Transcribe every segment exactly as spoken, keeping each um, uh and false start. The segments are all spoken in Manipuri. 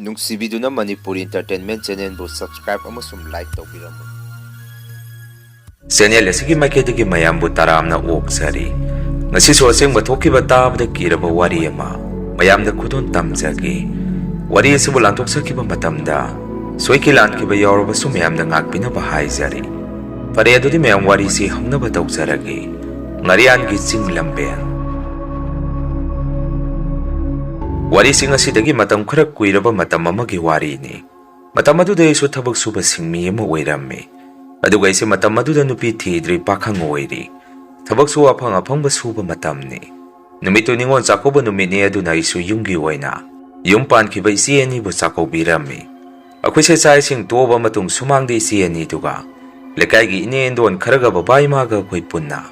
ꯅꯨꯡꯁꯤꯕꯤꯗꯨꯅ ꯃꯅꯤꯄꯨꯔ Entertainment Channelꯕꯨ subscribe ꯑꯃꯁꯨꯡ like ꯇꯧꯕꯤꯔꯝꯃꯨ꯫ Channel ꯑꯁꯤꯒꯤ ꯃꯥꯏꯀꯩꯗꯒꯤ ꯃꯌꯥꯝꯕꯨ ꯇꯔꯥꯝꯅ ꯑꯣꯛꯆꯔꯤ꯫ ꯉꯁꯤꯁꯨ ꯑꯁꯦꯡꯕ ꯊꯣꯛꯈꯤꯕ ꯇꯥꯕꯗ ꯀꯤꯔꯕ ꯋꯥꯔꯤ ꯑꯃ ꯃꯌꯥꯝꯗ ꯈꯨꯗꯣꯜ ꯇꯝꯖꯒꯦ꯫ ꯋꯥꯔꯤ ꯑꯁꯤꯕꯨ ꯂꯥꯟꯊꯣꯛꯆꯈꯤꯕ ꯃꯇꯝꯗ ꯁꯣꯏꯈꯤ ꯂꯥꯟꯈꯤꯕ ꯌꯥꯎꯔꯕꯁꯨ ꯃꯌꯥꯝꯗ ꯉꯥꯛꯄꯤꯅꯕ ꯍꯥꯏꯖꯔꯤ꯫ ꯐꯔꯦ, ꯑꯗꯨꯗꯤ ꯃꯌꯥꯝ ꯋꯥꯔꯤꯁꯤ ꯍꯧꯅꯕ ꯇꯧꯖꯔꯒꯦ꯫ ꯉꯥꯔꯤꯌꯥꯟꯒꯤ ꯆꯤꯡ ꯂꯝꯕꯦꯟ꯫ ꯋꯥꯔꯤꯁꯤ ꯉꯁꯤꯗꯒꯤ ꯃꯇꯝ ꯈꯔ ꯀꯨꯏꯔꯕ ꯃꯇꯝ ꯑꯃꯒꯤ ꯋꯥꯔꯤꯅꯤ꯫ ꯃꯇꯝ ꯑꯗꯨꯗ ꯑꯩꯁꯨ ꯊꯕꯛ ꯁꯨꯕ ꯁꯤꯟꯃꯤ ꯑꯃ ꯑꯣꯏꯔꯝꯃꯤ꯫ ꯑꯗꯨꯒ ꯑꯩꯁꯦ ꯃꯇꯝ ꯑꯗꯨꯗ ꯅꯨꯄꯤ ꯊꯤꯗ꯭ꯔꯤ, ꯄꯥꯈꯪ ꯑꯣꯏꯔꯤ꯫ ꯊꯕꯛꯁꯨ ꯑꯐꯪ ꯑꯐꯪꯕ ꯁꯨꯕ ꯃꯇꯝꯅꯤ꯫ ꯅꯨꯃꯤꯠꯇꯨ ꯅꯤꯉꯣꯜ ꯆꯥꯛꯀꯧꯕ ꯅꯨꯃꯤꯠꯅꯤ, ꯑꯗꯨꯅ ꯑꯩꯁꯨ ꯌꯨꯝꯒꯤ ꯑꯣꯏꯅ ꯌꯨꯝ ꯄꯥꯟꯈꯤꯕ ꯏꯆꯦ ꯑꯅꯤꯕꯨ ꯆꯥꯛꯀꯧꯕꯤꯔꯝꯃꯤ꯫ ꯑꯩꯈꯣꯏꯁꯦ ꯆꯥꯛ ꯏꯁꯤꯡ ꯇꯣꯛꯑꯕ ꯃꯇꯨꯡ ꯁꯨꯃꯥꯡꯗ ꯏꯆꯦ ꯑꯅꯤꯗꯨꯒ ꯂꯩꯀꯥꯏꯒꯤ ꯏꯅꯦ ꯏꯟꯗꯣꯟ ꯈꯔꯒ ꯕꯕꯥ ꯏꯃꯥꯒ ꯑꯩꯈꯣꯏ ꯄꯨꯟꯅ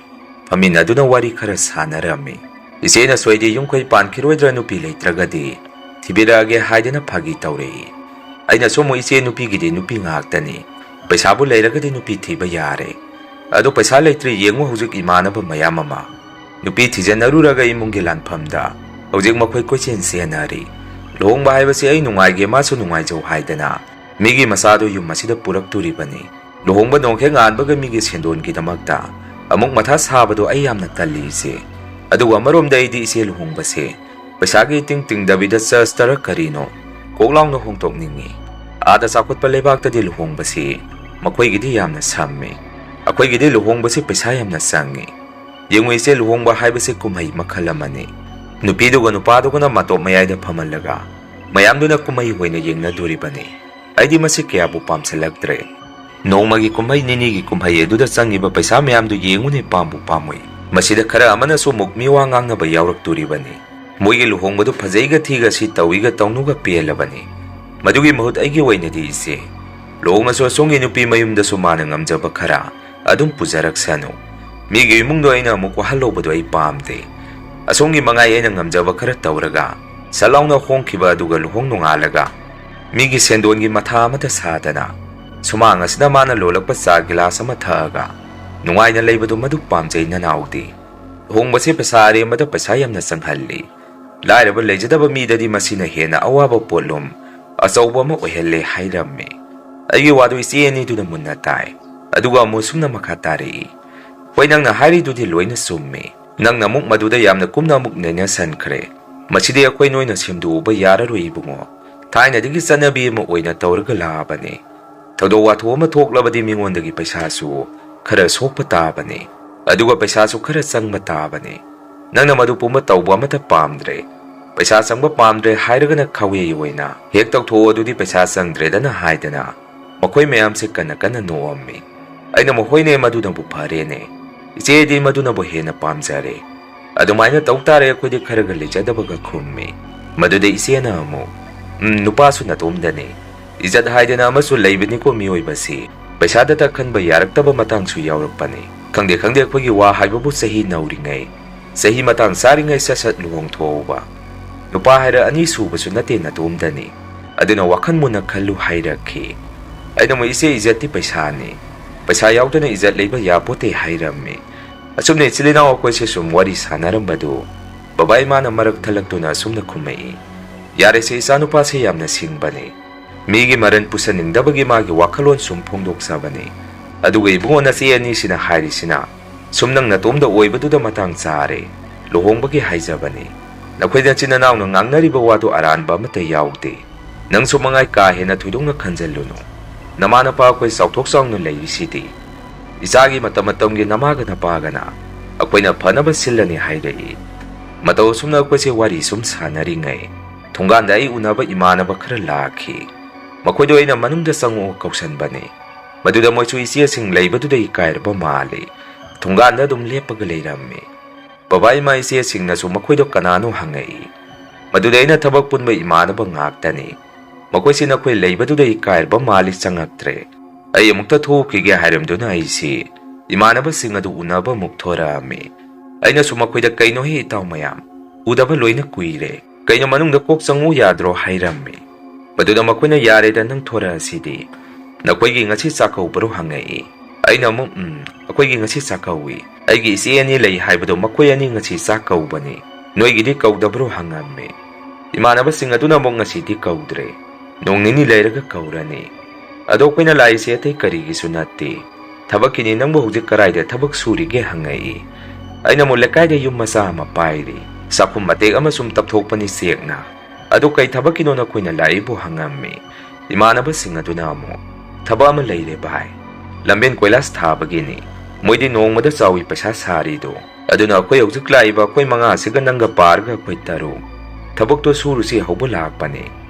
ꯐꯝꯃꯤꯟꯅꯗꯨꯅ ꯋꯥꯔꯤ ꯈꯔ ꯁꯥꯟꯅꯔꯝꯃꯤ꯫ ꯏꯆꯦꯅꯁꯨ ꯑꯩꯗꯤ ꯌꯨꯝ ꯀꯩ ꯄꯥꯟꯈꯤꯔꯣꯏꯗ꯭ꯔꯥ, ꯅꯨꯄꯤ ꯂꯩꯇ꯭ꯔꯒꯗꯤ ꯊꯤꯕꯤꯔꯛꯑꯒꯦ ꯍꯥꯏꯗꯅ ꯐꯥꯒꯤ ꯇꯧꯔꯛꯏ꯫ ꯑꯩꯅꯁꯨ ꯑꯃꯨꯛ, "ꯏꯆꯦ, ꯅꯨꯄꯤꯒꯤꯗꯤ ꯅꯨꯄꯤ ꯉꯥꯛꯇꯅꯤ, ꯄꯩꯁꯥꯕꯨ ꯂꯩꯔꯒꯗꯤ ꯅꯨꯄꯤ ꯊꯤꯕ ꯌꯥꯔꯦ꯫ ꯑꯗꯣ ꯄꯩꯁꯥ ꯂꯩꯇ꯭ꯔꯤ, ꯌꯦꯡꯉꯨ ꯍꯧꯖꯤꯛ ꯏꯃꯥꯟꯅꯕ ꯃꯌꯥꯝ ꯑꯃ ꯅꯨꯄꯤ ꯊꯤꯖꯤꯟꯅꯔꯨꯔꯒ ꯏꯃꯨꯡꯒꯤ ꯂꯥꯟꯐꯝꯗ ꯍꯧꯖꯤꯛ ꯃꯈꯣꯏ ꯀꯣꯏꯆꯦꯟ ꯆꯦꯟꯅꯔꯤ꯫ ꯂꯨꯍꯣꯡꯕ ꯍꯥꯏꯕꯁꯤ ꯑꯩ ꯅꯨꯡꯉꯥꯏꯒꯦ ꯃꯥꯁꯨ ꯅꯨꯡꯉꯥꯏꯖꯧ ꯍꯥꯏꯗꯅ ꯃꯤꯒꯤ ꯃꯆꯥꯗꯨ ꯌꯨꯝ ꯑꯁꯤꯗ ꯄꯨꯔꯛꯇꯣꯔꯤꯕꯅꯤ꯫ ꯂꯨꯍꯣꯡꯕ ꯅꯣꯡꯈꯦꯛ ꯉꯥꯟꯕꯒ ꯃꯤꯒꯤ ꯁꯦꯟꯗꯣꯟꯒꯤꯗꯃꯛꯇ ꯑꯃꯨꯛ ꯃꯊꯥ ꯁꯥꯕꯗꯣ ꯑꯩ ꯌꯥꯝꯅ ꯇꯜꯂꯤ ꯏꯆꯦ꯫ ꯑꯗꯨꯒ ꯑꯃꯔꯣꯝꯗ ꯑꯩꯗꯤ ꯏꯆꯦ ꯂꯨꯍꯣꯡꯕꯁꯦ ꯄꯩꯁꯥꯒꯤ ꯏꯇꯤꯡ ꯇꯤꯡꯗꯕꯤꯗ ꯆꯔꯆꯇꯔ ꯀꯔꯤꯅꯣ ꯀꯣꯛ ꯂꯥꯎꯅ ꯍꯣꯡꯗꯣꯛꯅꯤꯡꯉꯤ꯫ ꯑꯥꯗ ꯆꯥꯎꯈꯠꯄ ꯂꯩꯕꯥꯛꯇꯗꯤ ꯂꯨꯍꯣꯡꯕꯁꯤ ꯃꯈꯣꯏꯒꯤꯗꯤ ꯌꯥꯝꯅ ꯁꯝꯃꯤ꯫ ꯑꯩꯈꯣꯏꯒꯤꯗꯤ ꯂꯨꯍꯣꯡꯕꯁꯤ ꯄꯩꯁꯥ ꯌꯥꯝꯅ ꯆꯪꯉꯤ꯫ ꯌꯦꯡꯉꯨ ꯏꯆꯦ, ꯂꯨꯍꯣꯡꯕ ꯍꯥꯏꯕꯁꯤ ꯀꯨꯝꯍꯩ ꯃꯈꯜ ꯑꯃꯅꯤ꯫ ꯅꯨꯄꯤꯗꯨꯒ ꯅꯨꯄꯥꯗꯨꯒꯅ ꯃꯇꯣꯞ ꯃꯌꯥꯏꯗ ꯐꯝꯍꯜꯂꯒ ꯃꯌꯥꯝꯗꯨꯅ ꯀꯨꯝꯍꯩ ꯑꯣꯏꯅ ꯌꯦꯡꯅꯗꯣꯔꯤꯕꯅꯤ꯫ ꯑꯩꯗꯤ ꯃꯁꯤ ꯀꯌꯥꯕꯨ ꯄꯥꯝꯁꯤꯜꯂꯛꯇ꯭ꯔꯦ꯫ ꯅꯣꯡꯃꯒꯤ ꯀꯨꯝꯍꯩ, ꯅꯤꯅꯤꯒꯤ ꯀꯨꯝꯍꯩ ꯑꯗꯨꯗ ꯆꯪꯉꯤꯕ ꯄꯩꯁꯥ ꯃꯌꯥꯝꯗꯨ ꯌꯦꯡꯉꯨꯅꯦ, ꯄꯥꯝꯕꯨ ꯄꯥꯝꯃꯨꯏ꯫ ꯃꯁꯤꯗ ꯈꯔ ꯑꯃꯅꯁꯨ ꯑꯃꯨꯛ ꯃꯤꯋꯥ ꯉꯥꯡꯅꯕ ꯌꯥꯎꯔꯛꯇꯣꯔꯤꯕꯅꯤ꯫ ꯃꯣꯏꯒꯤ ꯂꯨꯍꯣꯡꯕꯗꯨ ꯐꯖꯩꯒ ꯊꯤꯒ, ꯁꯤ ꯇꯧꯏꯒ ꯇꯧꯅꯨꯒ ꯄꯦꯜꯂꯕꯅꯤ꯫ ꯃꯗꯨꯒꯤ ꯃꯍꯨꯠ ꯑꯩꯒꯤ ꯑꯣꯏꯅꯗꯤ ꯏꯆꯦ, ꯂꯨꯍꯣꯡꯉꯁꯨ ꯑꯁꯣꯝꯒꯤ ꯅꯨꯄꯤ ꯃꯌꯨꯝꯗꯁꯨ ꯃꯥꯅ ꯉꯝꯖꯕ ꯈꯔ ꯑꯗꯨꯝ ꯄꯨꯖꯔꯛꯁꯅꯨ꯫ ꯃꯤꯒꯤ ꯏꯃꯨꯡꯗꯣ ꯑꯩꯅ ꯑꯃꯨꯛ ꯋꯥꯍꯜꯂꯧꯕꯗꯣ ꯑꯩ ꯄꯥꯝꯗꯦ꯫ ꯑꯁꯣꯝꯒꯤ ꯃꯉꯥꯏ ꯑꯩꯅ ꯉꯝꯖꯕ ꯈꯔ ꯇꯧꯔꯒ ꯁꯠ ꯂꯥꯎꯅ ꯍꯣꯡꯈꯤꯕ, ꯑꯗꯨꯒ ꯂꯨꯍꯣꯡ ꯅꯣꯡꯉꯥꯜꯂꯒ ꯃꯤꯒꯤ ꯁꯦꯟꯗꯣꯟꯒꯤ ꯃꯊꯥ ꯑꯃꯠꯇ ꯁꯥꯗꯅ ꯁꯨꯃꯥꯡ ꯑꯁꯤꯗ ꯃꯥꯅ ꯂꯣꯜꯂꯛꯄ ꯆꯥ ꯒꯤꯂꯥꯁ ꯑꯃ ꯊꯛꯑꯒ ꯅꯨꯡꯉꯥꯏꯅ ꯂꯩꯕꯗꯨ ꯃꯗꯨ ꯄꯥꯝꯖꯩ ꯅꯅꯥꯎꯗꯤ꯫ ꯂꯨꯍꯣꯡꯕꯁꯦ ꯄꯩꯁꯥ ꯑꯔꯦꯝꯕꯗ ꯄꯩꯁꯥ ꯌꯥꯝꯅ ꯆꯪꯍꯜꯂꯤ꯫ ꯂꯥꯏꯔꯕ ꯂꯩꯖꯗꯕ ꯃꯤꯗꯗꯤ ꯃꯁꯤꯅ ꯍꯦꯟꯅ ꯑꯋꯥꯕ ꯄꯣꯠꯂꯨꯝ ꯑꯆꯧꯕ ꯑꯃ ꯑꯣꯏꯍꯜꯂꯦ ꯍꯥꯏꯔꯝꯃꯤ꯫ ꯑꯩꯒꯤ ꯋꯥꯗꯨ ꯏꯆꯦ ꯑꯅꯤꯗꯨꯅ ꯃꯨꯟꯅ ꯇꯥꯏ꯫ ꯑꯗꯨꯒ ꯑꯃꯨ ꯁꯨꯝꯅ ꯃꯈꯥ ꯇꯥꯔꯛꯏ, "ꯍꯣꯏ, ꯅꯪꯅ ꯍꯥꯏꯔꯤꯗꯨꯗꯤ ꯂꯣꯏꯅ ꯆꯨꯝꯃꯤ꯫ ꯅꯪꯅ ꯑꯃꯨꯛ ꯃꯗꯨꯗ ꯌꯥꯝꯅ ꯀꯨꯞꯅ ꯑꯃꯨꯛ ꯅꯩꯅꯁꯟꯈ꯭ꯔꯦ꯫ ꯃꯁꯤꯗꯤ ꯑꯩꯈꯣꯏ ꯅꯣꯏꯅ ꯁꯦꯝꯗꯣꯛꯎꯕ ꯌꯥꯔꯔꯣꯏ ꯏꯕꯨꯡꯉꯣ꯫ ꯊꯥꯏꯅꯗꯒꯤ ꯆꯠꯅꯕꯤ ꯑꯃ ꯑꯣꯏꯅ ꯇꯧꯔꯒ ꯂꯥꯛꯑꯕꯅꯤ꯫ ꯊꯧꯗꯣꯛ ꯋꯥꯊꯣꯛ ꯑꯃ ꯊꯣꯛꯂꯕꯗꯤ ꯃꯤꯉꯣꯟꯗꯒꯤ ꯄꯩꯁꯥꯁꯨ ꯈꯔ ꯁꯣꯛꯄ ꯇꯥꯕꯅꯤ, ꯑꯗꯨꯒ ꯄꯩꯁꯥꯁꯨ ꯈꯔ ꯆꯪꯕ ꯇꯥꯕꯅꯤ꯫ ꯅꯪꯅ ꯃꯗꯨ ꯄꯨꯝꯕ ꯇꯧꯕ ꯑꯃꯠꯇ ꯄꯥꯝꯗ꯭ꯔꯦ꯫ ꯄꯩꯁꯥ ꯆꯪꯕ ꯄꯥꯝꯗ꯭ꯔꯦ ꯍꯥꯏꯔꯒꯅ ꯈꯥꯎꯌꯩ ꯑꯣꯏꯅ ꯍꯦꯛ ꯇꯧꯊꯣꯛꯑꯣ, ꯑꯗꯨꯗꯤ ꯄꯩꯁꯥ ꯆꯪꯗ꯭ꯔꯦꯗꯅ" ꯍꯥꯏꯗꯅ ꯃꯈꯣꯏ ꯃꯌꯥꯝꯁꯦ ꯀꯟꯅ ꯀꯟꯅ ꯅꯣꯛꯑꯝꯃꯤ꯫ ꯑꯩꯅ ꯃꯈꯣꯏꯅꯦ, "ꯃꯗꯨꯅꯕꯨ ꯐꯔꯦꯅꯦ꯫ ꯏꯆꯦꯗꯤ ꯃꯗꯨꯅꯕꯨ ꯍꯦꯟꯅ ꯄꯥꯝꯖꯔꯦ꯫ ꯑꯗꯨꯃꯥꯏꯅ ꯇꯧ ꯇꯥꯔꯦ ꯑꯩꯈꯣꯏꯗꯤ" ꯈꯔꯒ ꯂꯩꯖꯗꯕꯒ ꯈꯨꯝꯃꯤ꯫ ꯃꯗꯨꯗ ꯏꯆꯦꯅ ꯑꯃꯨꯛ, "ꯎꯝ, ꯅꯨꯄꯥꯁꯨ ꯅꯇꯣꯝꯗꯅꯤ꯫ ꯏꯖꯠ ꯍꯥꯏꯗꯅ ꯑꯃꯁꯨ ꯂꯩꯕꯅꯤꯀꯣ ꯃꯤꯑꯣꯏꯕꯁꯤ꯫ ꯄꯩꯁꯥꯗꯇ ꯈꯟꯕ ꯌꯥꯔꯛꯇꯕ ꯃꯇꯥꯡꯁꯨ ꯌꯥꯎꯔꯛꯄꯅꯤ꯫ ꯈꯪꯗꯦ, ꯈꯪꯗꯦ, ꯑꯩꯈꯣꯏꯒꯤ ꯋꯥ ꯍꯥꯏꯕꯕꯨ ꯆꯍꯤ ꯅꯧꯔꯤꯉꯩ, ꯆꯍꯤ ꯃꯇꯥꯡ ꯆꯥꯔꯤꯉꯩ ꯁꯠ ꯁꯠ ꯂꯨꯍꯣꯡꯊꯣꯛꯍꯧꯕ꯫ ꯅꯨꯄꯥ ꯍꯥꯏꯔ ꯑꯅꯤ ꯁꯨꯕꯁꯨ ꯅꯠꯇꯦ ꯅꯇꯣꯝꯗꯅꯤ꯫ ꯑꯗꯨꯅ ꯋꯥꯈꯜ ꯃꯨꯟꯅ ꯈꯜꯂꯨ" ꯍꯥꯏꯔꯛꯈꯤ꯫ ꯑꯩꯅ ꯑꯃꯨꯛ, "ꯏꯆꯦ, ꯏꯖꯠꯇꯤ ꯄꯩꯁꯥꯅꯤ꯫ ꯄꯩꯁꯥ ꯌꯥꯎꯗꯅ ꯏꯖꯠ ꯂꯩꯕ ꯌꯥꯄꯣꯠꯇꯦ" ꯍꯥꯏꯔꯝꯃꯤ꯫ ꯑꯁꯨꯝꯅ ꯏꯆꯤꯜ ꯏꯅꯥꯎ ꯑꯩꯈꯣꯏꯁꯦ ꯁꯨꯝ ꯋꯥꯔꯤ ꯁꯥꯟꯅꯔꯝꯕꯗꯨ ꯕꯕꯥ ꯏꯃꯥꯅ ꯃꯔꯛ ꯊꯠꯂꯛꯇꯨꯅ ꯑꯁꯨꯝꯅ ꯈꯨꯝꯃꯛꯏ, "ꯌꯥꯔꯦꯁꯦ, ꯏꯆꯥꯅꯨꯄꯥꯁꯦ ꯌꯥꯝꯅ ꯁꯤꯡꯕꯅꯤ꯫ ꯃꯤꯒꯤ ꯃꯔꯟ ꯄꯨꯁꯟꯅꯤꯡꯗꯕꯒꯤ ꯃꯥꯒꯤ ꯋꯥꯈꯜꯂꯣꯟ ꯁꯨꯝ ꯐꯣꯡꯗꯣꯛꯆꯕꯅꯤ꯫ ꯑꯗꯨꯒ ꯏꯕꯨꯡꯉꯣ ꯅꯆꯦ ꯑꯅꯤꯁꯤꯅ ꯍꯥꯏꯔꯤꯁꯤꯅ ꯁꯨꯝ ꯅꯪ ꯅꯇꯣꯝꯗ ꯑꯣꯏꯕꯗꯨꯗ ꯃꯇꯥꯡ ꯆꯥꯔꯦ꯫ ꯂꯨꯍꯣꯡꯕꯒꯤ ꯍꯥꯏꯖꯕꯅꯤ꯫ ꯅꯈꯣꯏ ꯅꯆꯤꯟ ꯅꯅꯥꯎꯅ ꯉꯥꯡꯅꯔꯤꯕ ꯋꯥꯗꯨ ꯑꯔꯥꯟꯕ ꯑꯃꯠꯇ ꯌꯥꯎꯗꯦ꯫ ꯅꯪꯁꯨ ꯃꯉꯥꯏ ꯀꯥ ꯍꯦꯟꯅ ꯊꯣꯏꯗꯣꯛꯅ ꯈꯟꯖꯜꯂꯨꯅꯨ꯫ ꯅꯃꯥ ꯅꯄꯥ ꯑꯩꯈꯣꯏ ꯆꯥꯎꯊꯣꯛ ꯆꯥꯎꯅ ꯂꯩꯔꯤꯁꯤꯗꯤ꯫ ꯏꯆꯥꯒꯤ ꯃꯇꯝ ꯃꯇꯝꯒꯤ ꯅꯃꯥꯒ ꯅꯄꯥꯒꯅ ꯑꯩꯈꯣꯏꯅ ꯐꯅꯕ ꯁꯤꯜꯂꯅꯤ ꯍꯥꯏꯔꯛꯏ"꯫ ꯃꯇꯧ ꯑꯁꯨꯝꯅ ꯑꯩꯈꯣꯏꯁꯦ ꯋꯥꯔꯤ ꯁꯨꯝ ꯁꯥꯟꯅꯔꯤꯉꯩ ꯊꯣꯡꯒꯥꯟꯗ ꯑꯩ ꯎꯅꯕ ꯏꯃꯥꯟꯅꯕ ꯈꯔ ꯂꯥꯛꯈꯤ꯫ ꯃꯈꯣꯏꯗꯣ ꯑꯩꯅ ꯃꯅꯨꯡꯗ ꯆꯪꯉꯛꯑꯣ ꯀꯧꯁꯟꯕꯅꯤ꯫ ꯃꯗꯨꯗ ꯃꯣꯏꯁꯨ ꯏꯆꯦꯁꯤꯡ ꯂꯩꯕꯗꯨꯗ ꯏꯀꯥꯏꯔꯕ ꯃꯥꯜꯂꯤ꯫ ꯊꯣꯡꯒꯥꯟꯗ ꯑꯗꯨꯝ ꯂꯦꯞꯄꯒ ꯂꯩꯔꯝꯃꯤ꯫ ꯕꯕꯥ ꯏꯃꯥ ꯏꯆꯦꯁꯤꯡꯅꯁꯨ ꯃꯈꯣꯏꯗꯣ ꯀꯅꯥꯅꯣ ꯍꯪꯉꯛꯏ꯫ ꯃꯗꯨꯗ ꯑꯩꯅ ꯊꯕꯛ ꯄꯨꯟꯕ ꯏꯃꯥꯟꯅꯕ ꯉꯥꯛꯇꯅꯤ꯫ ꯃꯈꯣꯏꯁꯤ ꯅꯈꯣꯏ ꯂꯩꯕꯗꯨꯗ ꯏꯀꯥꯏꯔꯕ ꯃꯥꯜꯂꯤ, ꯆꯪꯉꯛꯇ꯭ꯔꯦ꯫ ꯑꯩ ꯑꯃꯨꯛꯇ ꯊꯣꯛꯈꯤꯒꯦ ꯍꯥꯏꯔꯝꯗꯨꯅ ꯑꯩꯁꯤ ꯏꯃꯥꯟꯅꯕꯁꯤꯡ ꯑꯗꯨ ꯎꯅꯕ ꯑꯃꯨꯛ ꯊꯣꯔꯛꯑꯝꯃꯤ꯫ ꯑꯩꯅꯁꯨ ꯃꯈꯣꯏꯗ, "ꯀꯩꯅꯣꯍꯦ ꯏꯇꯥꯎ ꯃꯌꯥꯝ, ꯎꯗꯕ ꯂꯣꯏꯅ ꯀꯨꯏꯔꯦ꯫ ꯀꯩꯅꯣ ꯃꯅꯨꯡꯗ ꯀꯣꯛ ꯆꯪꯉꯨ ꯌꯥꯗ꯭ꯔꯣ?" ꯍꯥꯏꯔꯝꯃꯤ꯫ ꯃꯗꯨꯗ ꯃꯈꯣꯏꯅ, "ꯌꯥꯔꯦꯗ, ꯅꯪ ꯊꯣꯔꯛꯑꯁꯤꯗꯤ꯫ ꯅꯈꯣꯏꯒꯤ ꯉꯁꯤ ꯆꯥꯛꯀꯧꯕꯔꯣ?" ꯍꯪꯉꯛꯏ꯫ ꯑꯩꯅ ꯑꯃꯨꯛ, "ꯎꯝ, ꯑꯩꯈꯣꯏꯒꯤ ꯉꯁꯤ ꯆꯥꯛꯀꯧꯏ꯫ ꯑꯩꯒꯤ ꯏꯆꯦ ꯑꯅꯤ ꯂꯩ ꯍꯥꯏꯕꯗꯣ, ꯃꯈꯣꯏ ꯑꯅꯤ ꯉꯁꯤ ꯆꯥꯛ ꯀꯧꯕꯅꯤ꯫ ꯅꯣꯏꯒꯤꯗꯤ ꯀꯧꯗꯕ꯭ꯔꯣ?" ꯍꯪꯉꯝꯃꯤ꯫ ꯏꯃꯥꯟꯅꯕꯁꯤꯡ ꯑꯗꯨꯅ ꯑꯃꯨꯛ, "ꯉꯁꯤꯗꯤ ꯀꯧꯗ꯭ꯔꯦ꯫ ꯅꯣꯡ ꯅꯤꯅꯤ ꯂꯩꯔꯒ ꯀꯧꯔꯅꯤ꯫ ꯑꯗꯣ ꯑꯩꯈꯣꯏꯅ ꯂꯥꯛꯏꯁꯦ ꯑꯇꯩ ꯀꯔꯤꯒꯤꯁꯨ ꯅꯠꯇꯦ꯫ ꯊꯕꯛꯀꯤꯅꯤ꯫ ꯅꯪꯕꯨ ꯍꯧꯖꯤꯛ ꯀꯗꯥꯏꯗ ꯊꯕꯛ ꯁꯨꯔꯤꯒꯦ?" ꯍꯪꯉꯛꯏ꯫ ꯑꯩꯅ ꯑꯃꯨꯛ ꯂꯩꯀꯥꯏꯗ ꯌꯨꯝ ꯃꯆꯥ ꯑꯃ ꯄꯥꯏꯔꯤ, ꯆꯥꯛꯈꯨꯝ ꯃꯇꯦꯛ ꯑꯃ ꯁꯨꯝ ꯇꯞꯊꯣꯛꯄꯅꯤ ꯆꯦꯛꯅ꯫ "ꯑꯗꯨ ꯀꯩ ꯊꯕꯛꯀꯤꯅꯣ ꯅꯈꯣꯏꯅ ꯂꯥꯛꯏꯕꯨ?" ꯍꯪꯉꯝꯃꯤ꯫ ꯏꯃꯥꯟꯅꯕꯁꯤꯡ ꯑꯗꯨꯅ ꯑꯃꯨꯛ, "ꯊꯕꯛ ꯑꯃ ꯂꯩꯔꯦ ꯚꯥꯏ, ꯂꯝꯕꯦꯟ ꯀꯣꯏꯂꯥꯁ ꯊꯥꯕꯒꯤꯅꯤ꯫ ꯃꯣꯏꯗꯤ ꯅꯣꯡꯃꯗ ꯆꯥꯎꯏ ꯄꯩꯁꯥ ꯁꯥꯔꯤꯗꯣ꯫ ꯑꯗꯨꯅ ꯑꯩꯈꯣꯏ ꯍꯧꯖꯤꯛ ꯂꯥꯛꯏꯕ ꯑꯩꯈꯣꯏ ꯃꯉꯥꯁꯤꯒ ꯅꯪꯒ ꯄꯥꯔꯒ ꯑꯩꯈꯣꯏ ꯇꯔꯨꯛ ꯊꯕꯛꯇꯣ ꯁꯨꯔꯨꯁꯤ ꯍꯧꯕ ꯂꯥꯛꯄꯅꯦ꯫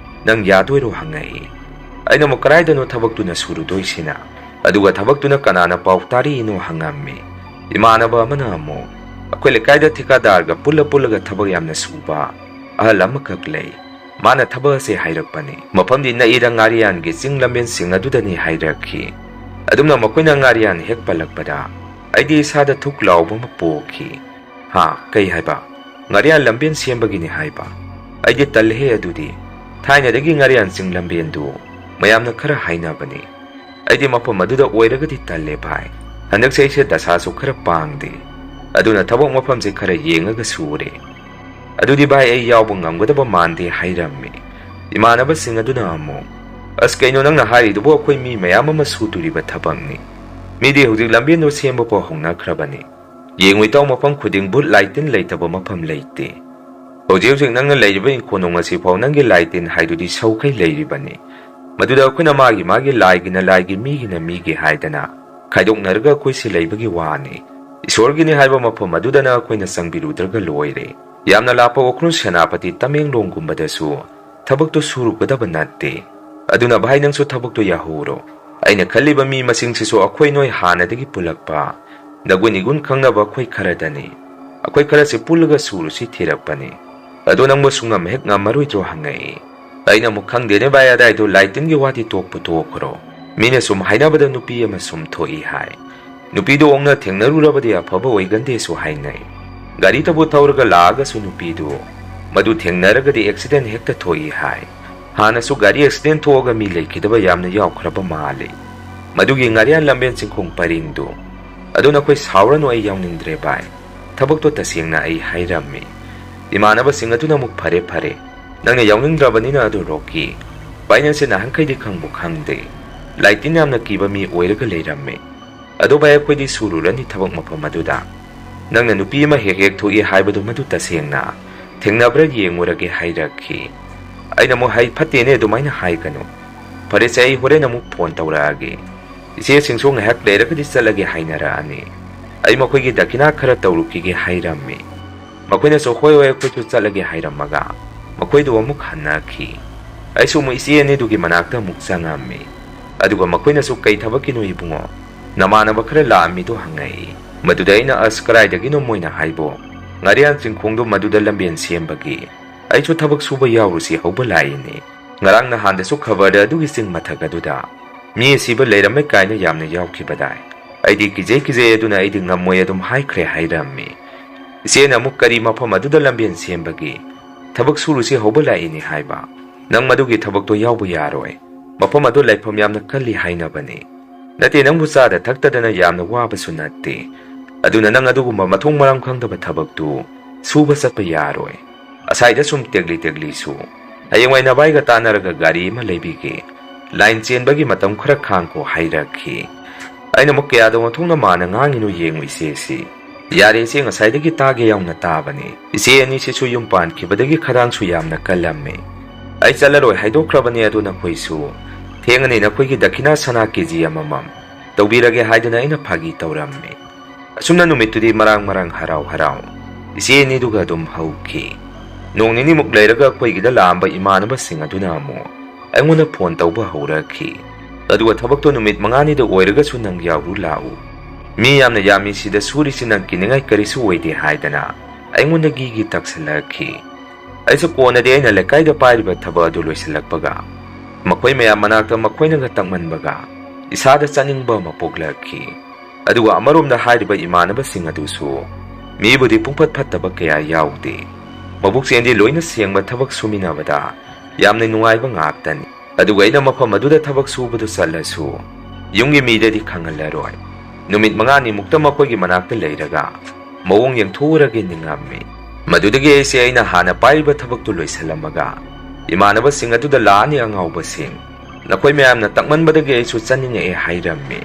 ꯅꯪ ꯌꯥꯗꯣꯏꯔꯣ?" ꯍꯪꯉꯛꯏ꯫ ꯑꯩꯅ ꯑꯃꯨꯛ, "ꯀꯗꯥꯏꯗꯅꯣ ꯊꯕꯛꯇꯨꯅ ꯁꯨꯔꯨꯗꯣꯏꯁꯤꯅ? ꯑꯗꯨꯒ ꯊꯕꯛꯇꯨꯅ ꯀꯅꯥꯅ ꯄꯥꯎ ꯇꯥꯔꯤꯅꯣ?" ꯍꯪꯉꯝꯃꯤ꯫ ꯏꯃꯥꯟꯅꯕ ꯑꯃꯅ ꯑꯃꯨꯛ, "ꯑꯩꯈꯣꯏ ꯂꯩꯀꯥꯏꯗ ꯊꯤꯀꯥꯗꯥꯔꯒ ꯄꯨꯜꯂ ꯄꯨꯜꯂꯒ ꯊꯕꯛ ꯌꯥꯝꯅ ꯁꯨꯕ ꯑꯍꯜ ꯑꯃꯈꯛ ꯂꯩ꯫ ꯃꯥꯅ ꯊꯕꯛ ꯑꯁꯦ ꯍꯥꯏꯔꯛꯄꯅꯤ꯫ ꯃꯐꯝꯗꯤ ꯅꯛꯏꯗ ꯉꯥꯔꯤꯌꯥꯟꯒꯤ ꯆꯤꯡ ꯂꯝꯕꯦꯟꯁꯤꯡ ꯑꯗꯨꯗꯅꯤ" ꯍꯥꯏꯔꯛꯈꯤ꯫ ꯑꯗꯨꯝꯅ ꯃꯈꯣꯏꯅ ꯉꯥꯔꯤꯌꯥꯟ ꯍꯦꯛ ꯄꯜꯂꯛꯄꯗ ꯑꯩꯗꯤ ꯏꯁꯥꯗ ꯊꯨꯛ ꯂꯥꯎꯕ ꯑꯃ ꯄꯣꯛꯈꯤ꯫ "ꯍꯥ? ꯀꯩ ꯍꯥꯏꯕ? ꯉꯥꯔꯤꯌꯥꯟ ꯂꯝꯕꯦꯟ ꯁꯦꯝꯕꯒꯤꯅꯤ ꯍꯥꯏꯕ? ꯑꯩꯗꯤ ꯇꯜꯂꯦꯍꯦ ꯑꯗꯨꯗꯤ꯫ ꯊꯥꯏꯅꯗꯒꯤ ꯉꯥꯔꯤꯌꯥꯟ ꯆꯤꯡ ꯂꯝꯕꯦꯟꯗꯨ ꯃꯌꯥꯝꯅ ꯈꯔ ꯍꯥꯏꯅꯕꯅꯤ꯫ ꯑꯩꯗꯤ ꯃꯐꯝ ꯑꯗꯨꯗ ꯑꯣꯏꯔꯒꯗꯤ ꯇꯜꯂꯦ ꯚꯥꯏ꯫ ꯍꯟꯗꯛꯁꯦ ꯑꯩꯁꯦ ꯗꯁꯥꯁꯨ ꯈꯔ ꯄꯥꯡꯗꯦ꯫ ꯑꯗꯨꯅ ꯊꯕꯛ ꯃꯐꯝꯁꯦ ꯈꯔ ꯌꯦꯡꯉꯒ ꯁꯨꯔꯦ꯫ ꯑꯗꯨꯗꯤ ꯚꯥꯏ ꯑꯩ ꯌꯥꯎꯕ ꯉꯝꯒꯗꯕ ꯃꯥꯟꯗꯦ" ꯍꯥꯏꯔꯝꯃꯤ꯫ ꯏꯃꯥꯟꯅꯕꯁꯤꯡ ꯑꯗꯨꯅ ꯑꯃꯨꯛ, "ꯑꯁ ꯀꯩꯅꯣ ꯅꯪꯅ ꯍꯥꯏꯔꯤꯗꯨꯕꯨ? ꯑꯩꯈꯣꯏ ꯃꯤ ꯃꯌꯥꯝ ꯑꯃ ꯁꯨꯗꯣꯔꯤꯕ ꯊꯕꯛꯅꯤ꯫ ꯃꯤꯗꯤ ꯍꯧꯖꯤꯛ ꯂꯝꯕꯦꯟꯗꯣ ꯁꯦꯝꯕ ꯐꯥꯎ ꯍꯧꯅꯈ꯭ꯔꯕꯅꯤ꯫ ꯌꯦꯡꯉꯨ ꯏꯇꯥꯎ, ꯃꯐꯝ ꯈꯨꯗꯤꯡ ꯕꯨꯠ ꯂꯥꯏ ꯇꯤꯟ ꯂꯩꯇꯕ ꯃꯐꯝ ꯂꯩꯇꯦ꯫ ꯍꯧꯖꯤꯛ ꯍꯧꯖꯤꯛ ꯅꯪꯅ ꯂꯩꯔꯤꯕ ꯏꯪꯈꯣꯜ ꯅꯨꯡ ꯑꯁꯤꯐꯥꯎ ꯅꯪꯒꯤ ꯂꯥꯏ ꯇꯤꯟ ꯍꯥꯏꯗꯨꯗꯤ ꯁꯧꯈꯩ ꯂꯩꯔꯤꯕꯅꯤ꯫ ꯃꯗꯨꯗ ꯑꯩꯈꯣꯏꯅ ꯃꯥꯒꯤ ꯃꯥꯒꯤ ꯂꯥꯏꯒꯤꯅ ꯂꯥꯏꯒꯤ, ꯃꯤꯒꯤꯅ ꯃꯤꯒꯤ ꯍꯥꯏꯗꯅ ꯈꯥꯏꯗꯣꯛꯅꯔꯒ ꯑꯩꯈꯣꯏꯁꯤ ꯂꯩꯕꯒꯤ ꯋꯥꯅꯤ꯫ ꯏꯁꯣꯔꯒꯤꯅꯤ ꯍꯥꯏꯕ ꯃꯐꯝ ꯑꯗꯨꯗꯅ ꯑꯩꯈꯣꯏꯅ ꯆꯪꯕꯤꯔꯨꯗ꯭ꯔꯒ ꯂꯣꯏꯔꯦ꯫ ꯌꯥꯝꯅ ꯂꯥꯞꯄ ꯎꯈ꯭ꯔꯨꯜ, ꯁꯦꯅꯥꯄꯇꯤ, ꯇꯃꯦꯡꯂꯣꯡꯒꯨꯝꯕꯗꯁꯨ ꯊꯕꯛꯇꯣ ꯁꯨꯔꯨꯒꯗꯕ ꯅꯠꯇꯦ꯫ ꯑꯗꯨꯅ ꯚꯥꯏ ꯅꯪꯁꯨ ꯊꯕꯛꯇꯣ ꯌꯥꯍꯧꯔꯣ꯫ ꯑꯩꯅ ꯈꯜꯂꯤꯕ ꯃꯤ ꯃꯁꯤꯡꯁꯤꯁꯨ ꯑꯩꯈꯣꯏ ꯅꯣꯏ ꯍꯥꯟꯅꯗꯒꯤ ꯄꯨꯜꯂꯛꯄ ꯅꯒꯨꯟ ꯏꯒꯨꯟ ꯈꯪꯅꯕ ꯑꯩꯈꯣꯏ ꯈꯔꯗꯅꯤ꯫ ꯑꯩꯈꯣꯏ ꯈꯔꯁꯤ ꯄꯨꯜꯂꯒ ꯁꯨꯔꯨꯁꯤ ꯊꯤꯔꯛꯄꯅꯤ꯫ ꯑꯗꯣ ꯅꯪꯕꯨ ꯁꯨꯡꯉꯝ ꯍꯦꯛ ꯉꯝꯃꯔꯣꯏꯗ꯭ꯔꯣ?" ꯍꯪꯉꯛꯏ꯫ ꯑꯩꯅ ꯑꯃꯨꯛ, "ꯈꯪꯗꯦꯅꯦ ꯚꯥꯏ, ꯑꯗꯥꯏꯗꯣ ꯂꯥꯏ ꯇꯤꯟꯒꯤ ꯋꯥꯗꯤ ꯇꯣꯛꯄꯨ ꯇꯣꯛꯈ꯭ꯔꯣ꯫ ꯃꯤꯅ ꯁꯨꯝ ꯍꯥꯏꯅꯕꯗ ꯅꯨꯄꯤ ꯑꯃ ꯁꯨꯝ ꯊꯣꯛꯏ ꯍꯥꯏ꯫ ꯅꯨꯄꯤꯗꯣ ꯑꯣꯛꯅ ꯊꯦꯡꯅꯔꯨꯔꯕꯗꯤ ꯑꯐꯕ ꯑꯣꯏꯒꯟꯗꯦꯁꯨ ꯍꯥꯏꯅꯩ꯫ ꯒꯥꯔꯤꯗꯕꯨ ꯊꯧꯔꯒ ꯂꯥꯛꯑꯒꯁꯨ ꯅꯨꯄꯤꯗꯨ ꯃꯗꯨ ꯊꯦꯡꯅꯔꯒꯗꯤ ꯑꯦꯛꯁꯤꯗꯦꯟ ꯍꯦꯛꯇ ꯊꯣꯛꯏ ꯍꯥꯏ꯫ ꯍꯥꯟꯅꯁꯨ ꯒꯥꯔꯤ ꯑꯦꯛꯁꯤꯗꯦꯟ ꯊꯣꯛꯑꯒ ꯃꯤ ꯂꯩꯈꯤꯗꯕ ꯌꯥꯝꯅ ꯌꯥꯎꯈ꯭ꯔꯕ ꯃꯥꯜꯂꯤ꯫ ꯃꯗꯨꯒꯤ ꯉꯥꯔꯤꯌꯥꯟ ꯂꯝꯕꯦꯟ ꯆꯤꯡꯈꯣꯡ ꯄꯔꯤꯡꯗꯨ꯫ ꯑꯗꯨ ꯅꯈꯣꯏ ꯁꯥꯎꯔꯅꯨ, ꯑꯩ ꯌꯥꯎꯅꯤꯡꯗ꯭ꯔꯦ ꯚꯥꯏ꯫ ꯊꯕꯛꯇꯣ ꯇꯁꯦꯡꯅ ꯑꯩ ꯍꯥꯏꯔꯝꯃꯤ꯫" ꯏꯃꯥꯟꯅꯕꯁꯤꯡ ꯑꯗꯨꯅ ꯑꯃꯨꯛ, "ꯐꯔꯦ ꯐꯔꯦ, ꯅꯪꯅ ꯌꯥꯎꯅꯤꯡꯗ꯭ꯔꯕꯅꯤꯅ ꯑꯗꯨ ꯔꯣꯀꯤ, "ꯚꯥꯏ, ꯅꯪꯁꯦ ꯅꯍꯥꯟꯈꯩꯗꯤ ꯈꯪꯕꯨ ꯈꯪꯗꯦ, ꯂꯥꯏꯇꯤꯟ ꯌꯥꯝꯅ ꯀꯤꯕ ꯃꯤ ꯑꯣꯏꯔꯒ ꯂꯩꯔꯝꯃꯤ꯫ ꯑꯗꯣ ꯚꯥꯏ, ꯑꯩꯈꯣꯏꯗꯤ ꯁꯨꯔꯨꯔꯅꯤ ꯊꯕꯛ ꯃꯐꯝ ꯑꯗꯨꯗ꯫ ꯅꯪꯅ ꯅꯨꯄꯤ ꯑꯃ ꯍꯦꯛ ꯍꯦꯛ ꯊꯣꯛꯏ ꯍꯥꯏꯕꯗꯨ ꯃꯗꯨ ꯇꯁꯦꯡꯅ ꯊꯦꯡꯅꯕ꯭ꯔꯥ ꯌꯦꯡꯉꯨꯔꯒꯦ" ꯍꯥꯏꯔꯛꯈꯤ꯫ ꯑꯩꯅ ꯑꯃꯨꯛ, "ꯍꯩ ꯐꯠꯇꯦꯅꯦ, ꯑꯗꯨꯃꯥꯏꯅ ꯍꯥꯏꯒꯅꯨ꯫ ꯐꯔꯦꯁꯦ, ꯑꯩ ꯍꯣꯔꯦꯟ ꯑꯃꯨꯛ ꯐꯣꯟ ꯇꯧꯔꯛꯑꯒꯦ꯫ ꯏꯆꯦꯁꯤꯡꯁꯨ ꯉꯥꯏꯍꯥꯛ ꯂꯩꯔꯒꯗꯤ ꯆꯠꯂꯒꯦ ꯍꯥꯏꯅꯔꯛꯑꯅꯤ꯫ ꯑꯩ ꯃꯈꯣꯏꯒꯤ ꯗꯈꯤꯅꯥ ꯈꯔ ꯇꯧꯔꯨꯈꯤꯒꯦ" ꯍꯥꯏꯔꯝꯃꯤ꯫ ꯃꯈꯣꯏꯅꯁꯨ "ꯍꯣꯏ ꯍꯣꯏ, ꯑꯩꯈꯣꯏꯁꯨ ꯆꯠꯂꯒꯦ" ꯍꯥꯏꯔꯝꯃꯒ ꯃꯈꯣꯏꯗꯨ ꯑꯃꯨꯛ ꯍꯟꯅꯈꯤ꯫ ꯑꯩꯁꯨ ꯑꯃꯨꯛ ꯏꯆꯦ ꯑꯅꯤꯗꯨꯒꯤ ꯃꯅꯥꯛꯇ ꯑꯃꯨꯛ ꯆꯪꯉꯝꯃꯤ꯫ ꯑꯗꯨꯒ ꯃꯈꯣꯏꯅꯁꯨ "ꯀꯩ ꯊꯕꯛꯀꯤꯅꯣ ꯏꯕꯨꯡꯉꯣ? ꯅꯃꯥꯟꯅꯕ ꯈꯔ ꯂꯥꯛꯑꯝꯃꯤꯗꯣ?" ꯍꯪꯉꯛꯏ꯫ ꯃꯗꯨꯗ ꯑꯩꯅ, "ꯑꯁ, ꯀꯗꯥꯏꯗꯒꯤꯅꯣ ꯃꯣꯏꯅ ꯍꯥꯏꯕꯣ? ꯉꯥꯔꯤꯌꯥꯟ ꯆꯤꯡꯈꯣꯡꯗꯣ ꯃꯗꯨꯗ ꯂꯝꯕꯦꯟ ꯁꯦꯝꯕꯒꯤ ꯑꯩꯁꯨ ꯊꯕꯛ ꯁꯨꯕ ꯌꯥꯎꯔꯨꯁꯤ ꯍꯧꯕ ꯂꯥꯛꯏꯅꯤ꯫ ꯉꯔꯥꯡ ꯅꯍꯥꯟꯗꯁꯨ ꯈꯕꯔꯗ ꯑꯗꯨꯒꯤ ꯆꯤꯡ ꯃꯊꯛ ꯑꯗꯨꯗ ꯃꯤ ꯑꯁꯤꯕ ꯂꯩꯔꯝꯃꯦ ꯀꯥꯏꯅ ꯌꯥꯝꯅ ꯌꯥꯎꯈꯤꯕꯗꯥꯏ꯫ ꯑꯩꯗꯤ ꯀꯤꯖꯩ ꯀꯤꯖꯩ ꯑꯗꯨꯅ ꯑꯩꯗꯤ ꯉꯝꯃꯣꯏ ꯑꯗꯨꯝ ꯍꯥꯏꯈ꯭ꯔꯦ" ꯍꯥꯏꯔꯝꯃꯤ꯫ ꯏꯆꯦꯅ ꯑꯃꯨꯛ, "ꯀꯔꯤ ꯃꯐꯝ ꯑꯗꯨꯗ ꯂꯝꯕꯦꯟ ꯁꯦꯝꯕꯒꯤ ꯊꯕꯛ ꯁꯨꯔꯨꯁꯤ ꯍꯧꯕ ꯂꯥꯛꯏꯅꯤ ꯍꯥꯏꯕ? ꯅꯪ ꯃꯗꯨꯒꯤ ꯊꯕꯛꯇꯣ ꯌꯥꯎꯕ ꯌꯥꯔꯣꯏ꯫ ꯃꯐꯝ ꯑꯗꯨ ꯂꯥꯏꯐꯝ ꯌꯥꯝꯅ ꯀꯜꯂꯤ ꯍꯥꯏꯅꯕꯅꯤ꯫ ꯅꯠꯇꯦ, ꯅꯪꯕꯨ ꯆꯥꯗ ꯊꯛꯇꯗꯅ ꯌꯥꯝꯅ ꯋꯥꯕꯁꯨ ꯅꯠꯇꯦ꯫ ꯑꯗꯨꯅ ꯅꯪ ꯑꯗꯨꯒꯨꯝꯕ ꯃꯊꯣꯡ ꯃꯔꯝ ꯈꯪꯗꯕ ꯊꯕꯛꯇꯨ ꯁꯨꯕ ꯆꯠꯄ ꯌꯥꯔꯣꯏ꯫ ꯑꯁꯥꯏꯗ ꯁꯨꯝ ꯇꯦꯛꯂꯤ ꯇꯦꯛꯂꯤ ꯁꯨ꯫ ꯍꯌꯦꯡꯋꯥꯏ ꯅꯚꯥꯏꯒ ꯇꯥꯟꯅꯔꯒ ꯒꯥꯔꯤ ꯑꯃ ꯂꯩꯕꯤꯒꯦ꯫ ꯂꯥꯏꯟ ꯆꯦꯟꯕꯒꯤ ꯃꯇꯝ ꯈꯔ ꯈꯥꯡꯈꯣ" ꯍꯥꯏꯔꯛꯈꯤ꯫ ꯑꯩꯅ ꯑꯃꯨꯛ, "ꯀꯌꯥꯗ ꯑꯣꯟꯊꯣꯛꯅ ꯃꯥꯅ ꯉꯥꯡꯉꯤꯅꯣ ꯌꯦꯡꯉꯨ ꯏꯆꯦꯁꯤ꯫ ꯌꯥꯔꯦ ꯏꯆꯦ, ꯉꯁꯥꯏꯗꯒꯤ ꯇꯥꯒꯦ ꯌꯥꯎꯅ ꯇꯥꯕꯅꯤ꯫ ꯏꯆꯦ ꯑꯅꯤꯁꯤꯁꯨ ꯌꯨꯝ ꯄꯥꯟꯈꯤꯕꯗꯒꯤ ꯈꯗꯥꯡꯁꯨ ꯌꯥꯝꯅ ꯀꯜꯂꯝꯃꯤ꯫ ꯑꯩ ꯆꯠꯂꯔꯣꯏ ꯍꯥꯏꯗꯣꯛꯈ꯭ꯔꯕꯅꯤ, ꯑꯗꯨ ꯅꯈꯣꯏꯁꯨ ꯊꯦꯡꯉꯅꯤ, ꯅꯈꯣꯏꯒꯤ ꯗꯈꯤꯅꯥ ꯁꯅꯥ ꯀꯦꯖꯤ ꯑꯃꯃꯝ ꯇꯧꯕꯤꯔꯒꯦ" ꯍꯥꯏꯗꯨꯅ ꯑꯩꯅ ꯐꯥꯒꯤ ꯇꯧꯔꯝꯃꯤ꯫ ꯑꯁꯨꯝꯅ ꯅꯨꯃꯤꯠꯇꯨꯗꯤ ꯃꯔꯥꯡ ꯃꯔꯥꯡ ꯍꯔꯥꯎ ꯍꯔꯥꯎ ꯏꯆꯦ ꯑꯅꯤꯗꯨꯒ ꯑꯗꯨꯝ ꯍꯧꯈꯤ꯫ ꯅꯣꯡ ꯅꯤꯅꯤꯃꯨꯛ ꯂꯩꯔꯒ ꯑꯩꯈꯣꯏꯒꯤꯗ ꯂꯥꯛꯑꯝꯕ ꯏꯃꯥꯟꯅꯕꯁꯤꯡ ꯑꯗꯨꯅ ꯑꯃꯨꯛ ꯑꯩꯉꯣꯟꯗ ꯐꯣꯟ ꯇꯧꯕ ꯍꯧꯔꯛꯈꯤ꯫ "ꯑꯗꯨꯒ ꯊꯕꯛꯇꯣ ꯅꯨꯃꯤꯠ ꯃꯉꯥꯅꯤꯗ ꯑꯣꯏꯔꯒꯁꯨ ꯅꯪ ꯌꯥꯎꯔꯨ ꯂꯥꯛꯎ꯫ ꯃꯤ ꯌꯥꯝꯅ ꯌꯥꯝꯃꯤ ꯁꯤꯗ ꯁꯨꯔꯤꯁꯤ, ꯅꯪ ꯀꯤꯅꯤꯡꯉꯥꯏ ꯀꯔꯤꯁꯨ ꯑꯣꯏꯗꯦ" ꯍꯥꯏꯗꯅ ꯑꯩꯉꯣꯟꯗ ꯒꯤꯒꯤ ꯇꯛꯁꯜꯂꯛꯈꯤ꯫ ꯑꯩꯁꯨ ꯀꯣꯟꯅꯗꯤ ꯑꯩꯅ ꯂꯩꯀꯥꯏꯗ ꯄꯥꯏꯔꯤꯕ ꯊꯕꯛ ꯑꯗꯨ ꯂꯣꯏꯁꯤꯜꯂꯛꯄꯒ ꯃꯈꯣꯏ ꯃꯌꯥꯝ ꯃꯅꯥꯛꯇ ꯃꯈꯣꯏꯅꯒ ꯇꯛꯃꯟꯕꯒ ꯏꯁꯥꯗ ꯆꯠꯅꯤꯡꯕ ꯑꯃ ꯄꯣꯛꯂꯛꯈꯤ꯫ ꯑꯗꯨꯒ ꯑꯃꯔꯣꯝꯗ ꯍꯥꯏꯔꯤꯕ ꯏꯃꯥꯟꯅꯕꯁꯤꯡ ꯑꯗꯨꯁꯨ ꯃꯤꯕꯨꯗꯤ ꯄꯨꯡꯐꯠ ꯐꯠꯇꯕ ꯀꯌꯥ ꯌꯥꯎꯗꯦ꯫ ꯃꯕꯨꯛꯆꯦꯜꯗꯤ ꯂꯣꯏꯅ ꯁꯦꯡꯕ, ꯊꯕꯛ ꯁꯨꯃꯤꯟꯅꯕꯗ ꯌꯥꯝꯅ ꯅꯨꯡꯉꯥꯏꯕ ꯉꯥꯛꯇꯅꯤ꯫ ꯑꯗꯨꯒ ꯑꯩꯅ ꯃꯐꯝ ꯑꯗꯨꯗ ꯊꯕꯛ ꯁꯨꯕꯗꯨ ꯆꯠꯂꯁꯨ ꯌꯨꯝꯒꯤ ꯃꯤꯗꯗꯤ ꯈꯪꯍꯜꯂꯔꯣꯏ꯫ ꯅꯨꯃꯤꯠ ꯃꯉꯥꯅꯤꯃꯨꯛꯇ ꯃꯈꯣꯏꯒꯤ ꯃꯅꯥꯛꯇ ꯂꯩꯔꯒ ꯃꯑꯣꯡ ꯌꯦꯡꯊꯣꯛꯎꯔꯒꯦ ꯅꯤꯡꯉꯝꯃꯤ꯫ ꯃꯗꯨꯗꯒꯤ ꯑꯩꯁꯦ ꯑꯩꯅ ꯍꯥꯟꯅ ꯄꯥꯏꯔꯤꯕ ꯊꯕꯛꯇꯨ ꯂꯣꯏꯁꯤꯜꯂꯝꯃꯒ ꯏꯃꯥꯟꯅꯕꯁꯤꯡ ꯑꯗꯨꯗ ꯂꯥꯛꯑꯅꯤ ꯑꯉꯥꯎꯕꯁꯤꯡ꯫ ꯅꯈꯣꯏ ꯃꯌꯥꯝꯅ ꯇꯛꯃꯟꯕꯗꯒꯤ ꯑꯩꯁꯨ ꯆꯠꯅꯤꯡꯉꯛꯑꯦ ꯍꯥꯏꯔꯝꯃꯤ꯫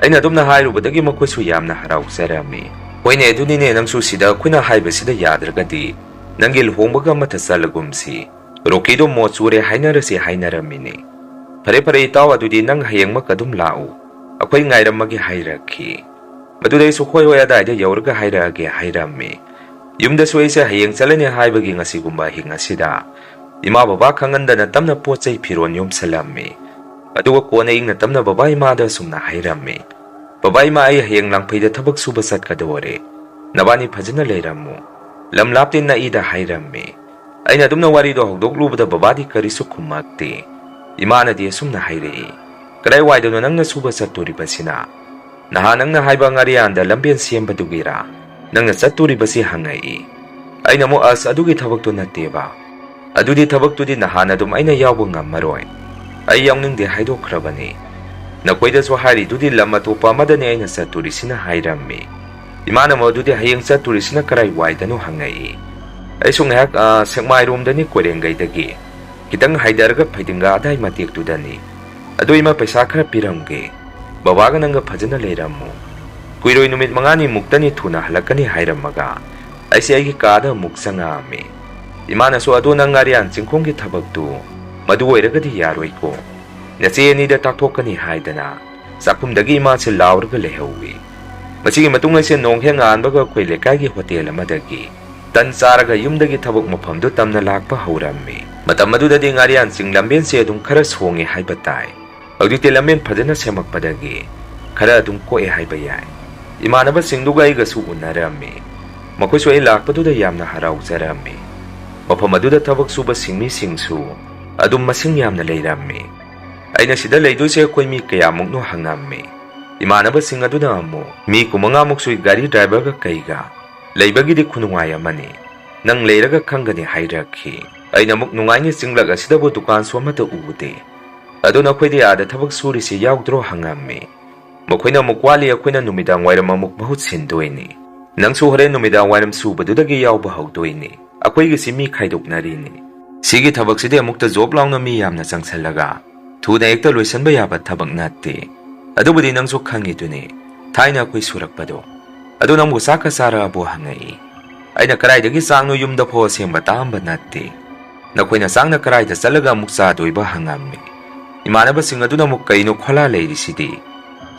ꯑꯩꯅ ꯑꯗꯨꯝꯅ ꯍꯥꯏꯔꯨꯕꯗꯒꯤ ꯃꯈꯣꯏꯁꯨ ꯌꯥꯝꯅ ꯍꯔꯥꯎꯖꯔꯝꯃꯤ꯫ ꯍꯣꯏꯅꯦ, ꯑꯗꯨꯅꯤꯅꯦ, ꯅꯪꯁꯨ ꯁꯤꯗ ꯑꯩꯈꯣꯏꯅ ꯍꯥꯏꯕꯁꯤꯗ ꯌꯥꯗ꯭ꯔꯒꯗꯤ ꯅꯪꯒꯤ ꯂꯨꯍꯣꯡꯕꯒ ꯑꯃꯠꯇ ꯆꯠꯂꯒꯨꯝꯁꯤ꯫ ꯔꯣꯀꯤꯗꯣ ꯃꯣꯠ ꯆꯨꯔꯦ ꯍꯥꯏꯅꯔꯁꯤ ꯍꯥꯏꯅꯔꯝꯃꯤꯅꯤ꯫ ꯐꯔꯦ ꯐꯔꯦ ꯏꯇꯥꯎ, ꯑꯗꯨꯗꯤ ꯅꯪ ꯍꯌꯦꯡꯃꯛ ꯑꯗꯨꯝ ꯂꯥꯛꯎ, ꯑꯩꯈꯣꯏ ꯉꯥꯏꯔꯝꯃꯒꯦ ꯍꯥꯏꯔꯛꯈꯤ꯫ ꯃꯗꯨꯗ ꯑꯩꯁꯨ ꯍꯣꯏ ꯍꯣꯏ, ꯑꯗꯥꯏꯗ ꯌꯧꯔꯒ ꯍꯥꯏꯔꯛꯑꯒꯦ ꯍꯥꯏꯔꯝꯃꯤ꯫ ꯌꯨꯝꯗꯁꯨ ꯑꯩꯁꯦ ꯍꯌꯦꯡ ꯆꯠꯂꯅꯤ ꯍꯥꯏꯕꯒꯤ ꯉꯁꯤꯒꯨꯝꯕ ꯑꯍꯤꯡ ꯑꯁꯤꯗ ꯏꯃꯥ ꯕꯕꯥ ꯈꯪꯍꯟꯗꯅ ꯇꯞꯅ ꯄꯣꯠ ꯆꯩ ꯐꯤꯔꯣꯟ ꯌꯣꯝꯁꯜꯂꯝꯃꯤ꯫ ꯑꯗꯨꯒ ꯀꯣꯟꯅ ꯏꯪꯅ ꯇꯞꯅ ꯕꯕꯥ ꯏꯃꯥꯗ ꯑꯁꯨꯝꯅ ꯍꯥꯏꯔꯝꯃꯤ, "ꯕꯕꯥ ꯏꯃꯥ, ꯑꯩ ꯍꯌꯦꯡ ꯂꯥꯡꯐꯩꯗ ꯊꯕꯛ ꯁꯨꯕ ꯆꯠꯀꯗꯣꯔꯦ꯫ ꯅꯕꯥꯅꯤ ꯐꯖꯅ ꯂꯩꯔꯝꯃꯨ꯫ ꯂꯝ ꯂꯥꯞꯇꯦ ꯅꯛꯏꯗ" ꯍꯥꯏꯔꯝꯃꯤ꯫ ꯑꯩꯅ ꯑꯗꯨꯝꯅ ꯋꯥꯔꯤꯗꯣ ꯍꯧꯗꯣꯛꯂꯨꯕꯗ ꯕꯕꯥꯗꯤ ꯀꯔꯤꯁꯨ ꯈꯨꯝꯃꯛꯇꯦ꯫ ꯏꯃꯥꯅꯗꯤ ꯑꯁꯨꯝꯅ ꯍꯥꯏꯔꯛꯏ, "ꯀꯗꯥꯏꯋꯥꯏꯗꯅꯣ ꯅꯪꯅ ꯁꯨꯕ ꯆꯠꯇꯣꯔꯤꯕꯁꯤꯅ? ꯅꯍꯥꯟ ꯅꯪꯅ ꯍꯥꯏꯕ ꯉꯥꯔꯤꯌꯥꯟꯗ ꯂꯝꯕꯦꯟ ꯁꯦꯝꯕꯗꯨꯒꯤꯔꯥ ꯅꯪꯅ ꯆꯠꯇꯣꯔꯤꯕꯁꯤ?" ꯍꯪꯉꯛꯏ꯫ ꯑꯩꯅ ꯑꯃꯨꯛ, "ꯑꯁ, ꯑꯗꯨꯒꯤ ꯊꯕꯛꯇꯨ ꯅꯠꯇꯦꯕ꯫ ꯑꯗꯨꯗꯤ ꯊꯕꯛꯇꯨꯗꯤ ꯅꯍꯥꯟ ꯑꯗꯨꯝ ꯑꯩꯅ ꯌꯥꯎꯕ ꯉꯝꯃꯔꯣꯏ꯫ ꯑꯩ ꯌꯥꯎꯅꯤꯡꯗꯦ ꯍꯥꯏꯗꯣꯛꯈ꯭ꯔꯕꯅꯤ꯫ ꯅꯈꯣꯏꯗꯁꯨ ꯍꯥꯏꯔꯤꯗꯨꯗꯤ ꯂꯝ ꯑꯇꯣꯞꯄ ꯑꯃꯗꯅꯤ ꯑꯩꯅ ꯆꯠꯇꯣꯔꯤꯁꯤꯅ" ꯍꯥꯏꯔꯝꯃꯤ꯫ ꯏꯃꯥꯅ ꯃꯗꯨꯗꯤ ꯍꯌꯦꯡ ꯆꯠꯇꯣꯔꯤꯁꯤꯅ ꯀꯔꯥꯏ ꯋꯥꯏꯗꯅꯣ ꯍꯪꯉꯛꯏ꯫ ꯑꯩꯁꯨ ꯉꯥꯏꯍꯥꯛ, "ꯑ, ꯁꯦꯛꯃꯥꯏꯔꯣꯝꯗꯅꯤ, ꯀꯣꯏꯔꯦꯡꯒꯩꯗꯒꯤ ꯈꯤꯇꯪ ꯍꯥꯏꯊꯔꯒ ꯐꯩꯗꯤꯡꯒꯥ ꯑꯗꯥꯏ ꯃꯇꯦꯛꯇꯨꯗꯅꯤ꯫ ꯑꯗꯨ ꯏꯃꯥ, ꯄꯩꯁꯥ ꯈꯔ ꯄꯤꯔꯝꯒꯦ꯫ ꯕꯕꯥꯒ ꯅꯪꯒ ꯐꯖꯅ ꯂꯩꯔꯝꯃꯨ꯫ ꯀꯨꯏꯔꯣꯏ, ꯅꯨꯃꯤꯠ ꯃꯉꯥꯅꯤꯃꯨꯛꯇꯅꯤ ꯊꯨꯅ ꯍꯜꯂꯛꯀꯅꯤ" ꯍꯥꯏꯔꯝꯃꯒ ꯑꯩꯁꯦ ꯑꯩꯒꯤ ꯀꯥꯗ ꯑꯃꯨꯛ ꯆꯪꯉꯛꯑꯝꯃꯤ꯫ ꯏꯃꯥꯅꯁꯨ, "ꯑꯗꯣ ꯅꯪ ꯉꯥꯔꯤꯌꯥꯟ ꯆꯤꯡꯈꯣꯡꯒꯤ ꯊꯕꯛꯇꯨ ꯃꯗꯨ ꯑꯣꯏꯔꯒꯗꯤ ꯌꯥꯔꯣꯏꯀꯣ꯫ ꯅꯆꯦ ꯑꯅꯤꯗ ꯇꯥꯛꯊꯣꯛꯀꯅꯤ" ꯍꯥꯏꯗꯅ ꯆꯥꯛꯈꯨꯝꯗꯒꯤ ꯏꯃꯥꯁꯦ ꯂꯥꯎꯔꯒ ꯂꯩꯍꯧꯏ꯫ ꯃꯁꯤꯒꯤ ꯃꯇꯨꯡ ꯑꯩꯁꯦ ꯅꯣꯡ ꯍꯦꯛ ꯉꯥꯟꯕꯒ ꯑꯩꯈꯣꯏ ꯂꯩꯀꯥꯏꯒꯤ ꯍꯣꯇꯦꯜ ꯑꯃꯗꯒꯤ ꯇꯟ ꯆꯥꯔꯒ ꯌꯨꯝꯗꯒꯤ ꯊꯕꯛ ꯃꯐꯝꯗꯨ ꯇꯝꯅ ꯂꯥꯛꯄ ꯍꯧꯔꯝꯃꯤ꯫ ꯃꯇꯝ ꯑꯗꯨꯗꯗꯤ ꯉꯥꯔꯤꯌꯥꯟ ꯆꯤꯡ ꯂꯝꯕꯦꯟꯁꯦ ꯑꯗꯨꯝ ꯈꯔ ꯁꯣꯡꯉꯦ ꯍꯥꯏꯕ ꯇꯥꯏ꯫ ꯍꯧꯖꯤꯛꯇꯤ ꯂꯝꯕꯦꯟ ꯐꯖꯅ ꯁꯦꯝꯃꯛꯄꯗꯒꯤ ꯈꯔ ꯑꯗꯨꯝ ꯀꯣꯛꯑꯦ ꯍꯥꯏꯕ ꯌꯥꯏ꯫ ꯏꯃꯥꯟꯅꯕꯁꯤꯡꯗꯨꯒ ꯑꯩꯒꯁꯨ ꯎꯅꯔꯝꯃꯤ꯫ ꯃꯈꯣꯏꯁꯨ ꯑꯩ ꯂꯥꯛꯄꯗꯨꯗ ꯌꯥꯝꯅ ꯍꯔꯥꯎꯖꯔꯝꯃꯤ꯫ ꯃꯐꯝ ꯑꯗꯨꯗ ꯊꯕꯛ ꯁꯨꯕ ꯁꯤꯟꯃꯤꯁꯤꯡꯁꯨ ꯑꯗꯨꯝ ꯃꯁꯤꯡ ꯌꯥꯝꯅ ꯂꯩꯔꯝꯃꯤ꯫ ꯑꯩꯅ ꯁꯤꯗ ꯂꯩꯗꯣꯏꯁꯦ ꯑꯩꯈꯣꯏ ꯃꯤ ꯀꯌꯥꯃꯨꯛꯅꯣ ꯍꯪꯉꯝꯃꯤ꯫ ꯏꯃꯥꯟꯅꯕꯁꯤꯡ ꯑꯗꯨꯅ ꯑꯃꯨꯛ, "ꯃꯤ ꯀꯨꯟꯃꯉꯥꯃꯨꯛ ꯁꯨꯏ, ꯒꯥꯔꯤ ꯗ꯭ꯔꯥꯏꯚꯔꯒ ꯀꯩꯒ꯫ ꯂꯩꯕꯒꯤꯗꯤ ꯈꯨꯅꯨꯡꯉꯥꯏ ꯑꯃꯅꯤ꯫ ꯅꯪ ꯂꯩꯔꯒ ꯈꯪꯒꯅꯤ" ꯍꯥꯏꯔꯛꯈꯤ꯫ ꯑꯩꯅ ꯑꯃꯨꯛ, "ꯅꯨꯡꯉꯥꯏꯅꯤ, ꯆꯤꯡꯂꯛ ꯑꯁꯤꯗꯕꯨ ꯗꯨꯀꯥꯟꯁꯨ ꯑꯃꯠꯇ ꯎꯗꯦ꯫ ꯑꯗꯨ ꯅꯈꯣꯏꯗꯤ ꯑꯥꯗ ꯊꯕꯛ ꯁꯨꯔꯤꯁꯤ ꯌꯥꯎꯗ꯭ꯔꯣ?" ꯍꯪꯉꯝꯃꯤ꯫ ꯃꯈꯣꯏꯅ ꯑꯃꯨꯛ, "ꯋꯥꯠꯂꯤ, ꯑꯩꯈꯣꯏꯅ ꯅꯨꯃꯤꯗꯥꯡ ꯋꯥꯏꯔꯝ ꯑꯃꯨꯛ ꯃꯍꯨꯠ ꯁꯤꯟꯗꯣꯏꯅꯤ꯫ ꯅꯪꯁꯨ ꯍꯣꯔꯦꯟ ꯅꯨꯃꯤꯗꯥꯡ ꯋꯥꯏꯔꯝ ꯁꯨꯕꯗꯨꯗꯒꯤ ꯌꯥꯎꯕ ꯍꯧꯗꯣꯏꯅꯤ꯫ ꯑꯩꯈꯣꯏꯒꯤꯁꯤ ꯃꯤ ꯈꯥꯏꯗꯣꯛꯅꯔꯤꯅꯤ꯫ ꯁꯤꯒꯤ ꯊꯕꯛꯁꯤꯗꯤ ꯑꯃꯨꯛꯇ ꯖꯣꯕ ꯂꯥꯎꯅ ꯃꯤ ꯌꯥꯝꯅ ꯆꯪꯁꯜꯂꯒ ꯊꯨꯅ ꯍꯦꯛꯇ ꯂꯣꯏꯁꯟꯕ ꯌꯥꯕ ꯊꯕꯛ ꯅꯠꯇꯦ꯫ ꯑꯗꯨꯕꯨꯗꯤ ꯅꯪꯁꯨ ꯈꯪꯉꯤꯗꯨꯅꯤ, ꯊꯥꯏꯅ ꯑꯩꯈꯣꯏ ꯁꯨꯔꯛꯄꯗꯣ꯫ ꯑꯗꯨ ꯅꯪꯕꯨ ꯆꯥꯛꯀ ꯆꯥꯔꯛꯑꯕꯣ ꯍꯪꯉꯛꯏ꯫ ꯑꯩꯅ ꯀꯗꯥꯏꯗꯒꯤ ꯆꯥꯛꯅꯣ, ꯌꯨꯝꯗ ꯐꯥꯎ ꯁꯦꯝꯕ ꯇꯥꯛꯑꯝꯕ ꯅꯠꯇꯦ꯫ ꯅꯈꯣꯏꯅ ꯆꯥꯛꯅ ꯀꯗꯥꯏꯗ ꯆꯠꯂꯒ ꯑꯃꯨꯛ ꯆꯥꯗꯣꯏꯕ ꯍꯪꯉꯝꯃꯤ꯫ ꯏꯃꯥꯟꯅꯕꯁꯤꯡ ꯑꯗꯨꯅ ꯑꯃꯨꯛ ꯀꯩꯅꯣ ꯈꯣꯂꯥ ꯂꯩꯔꯤꯁꯤꯗꯤ?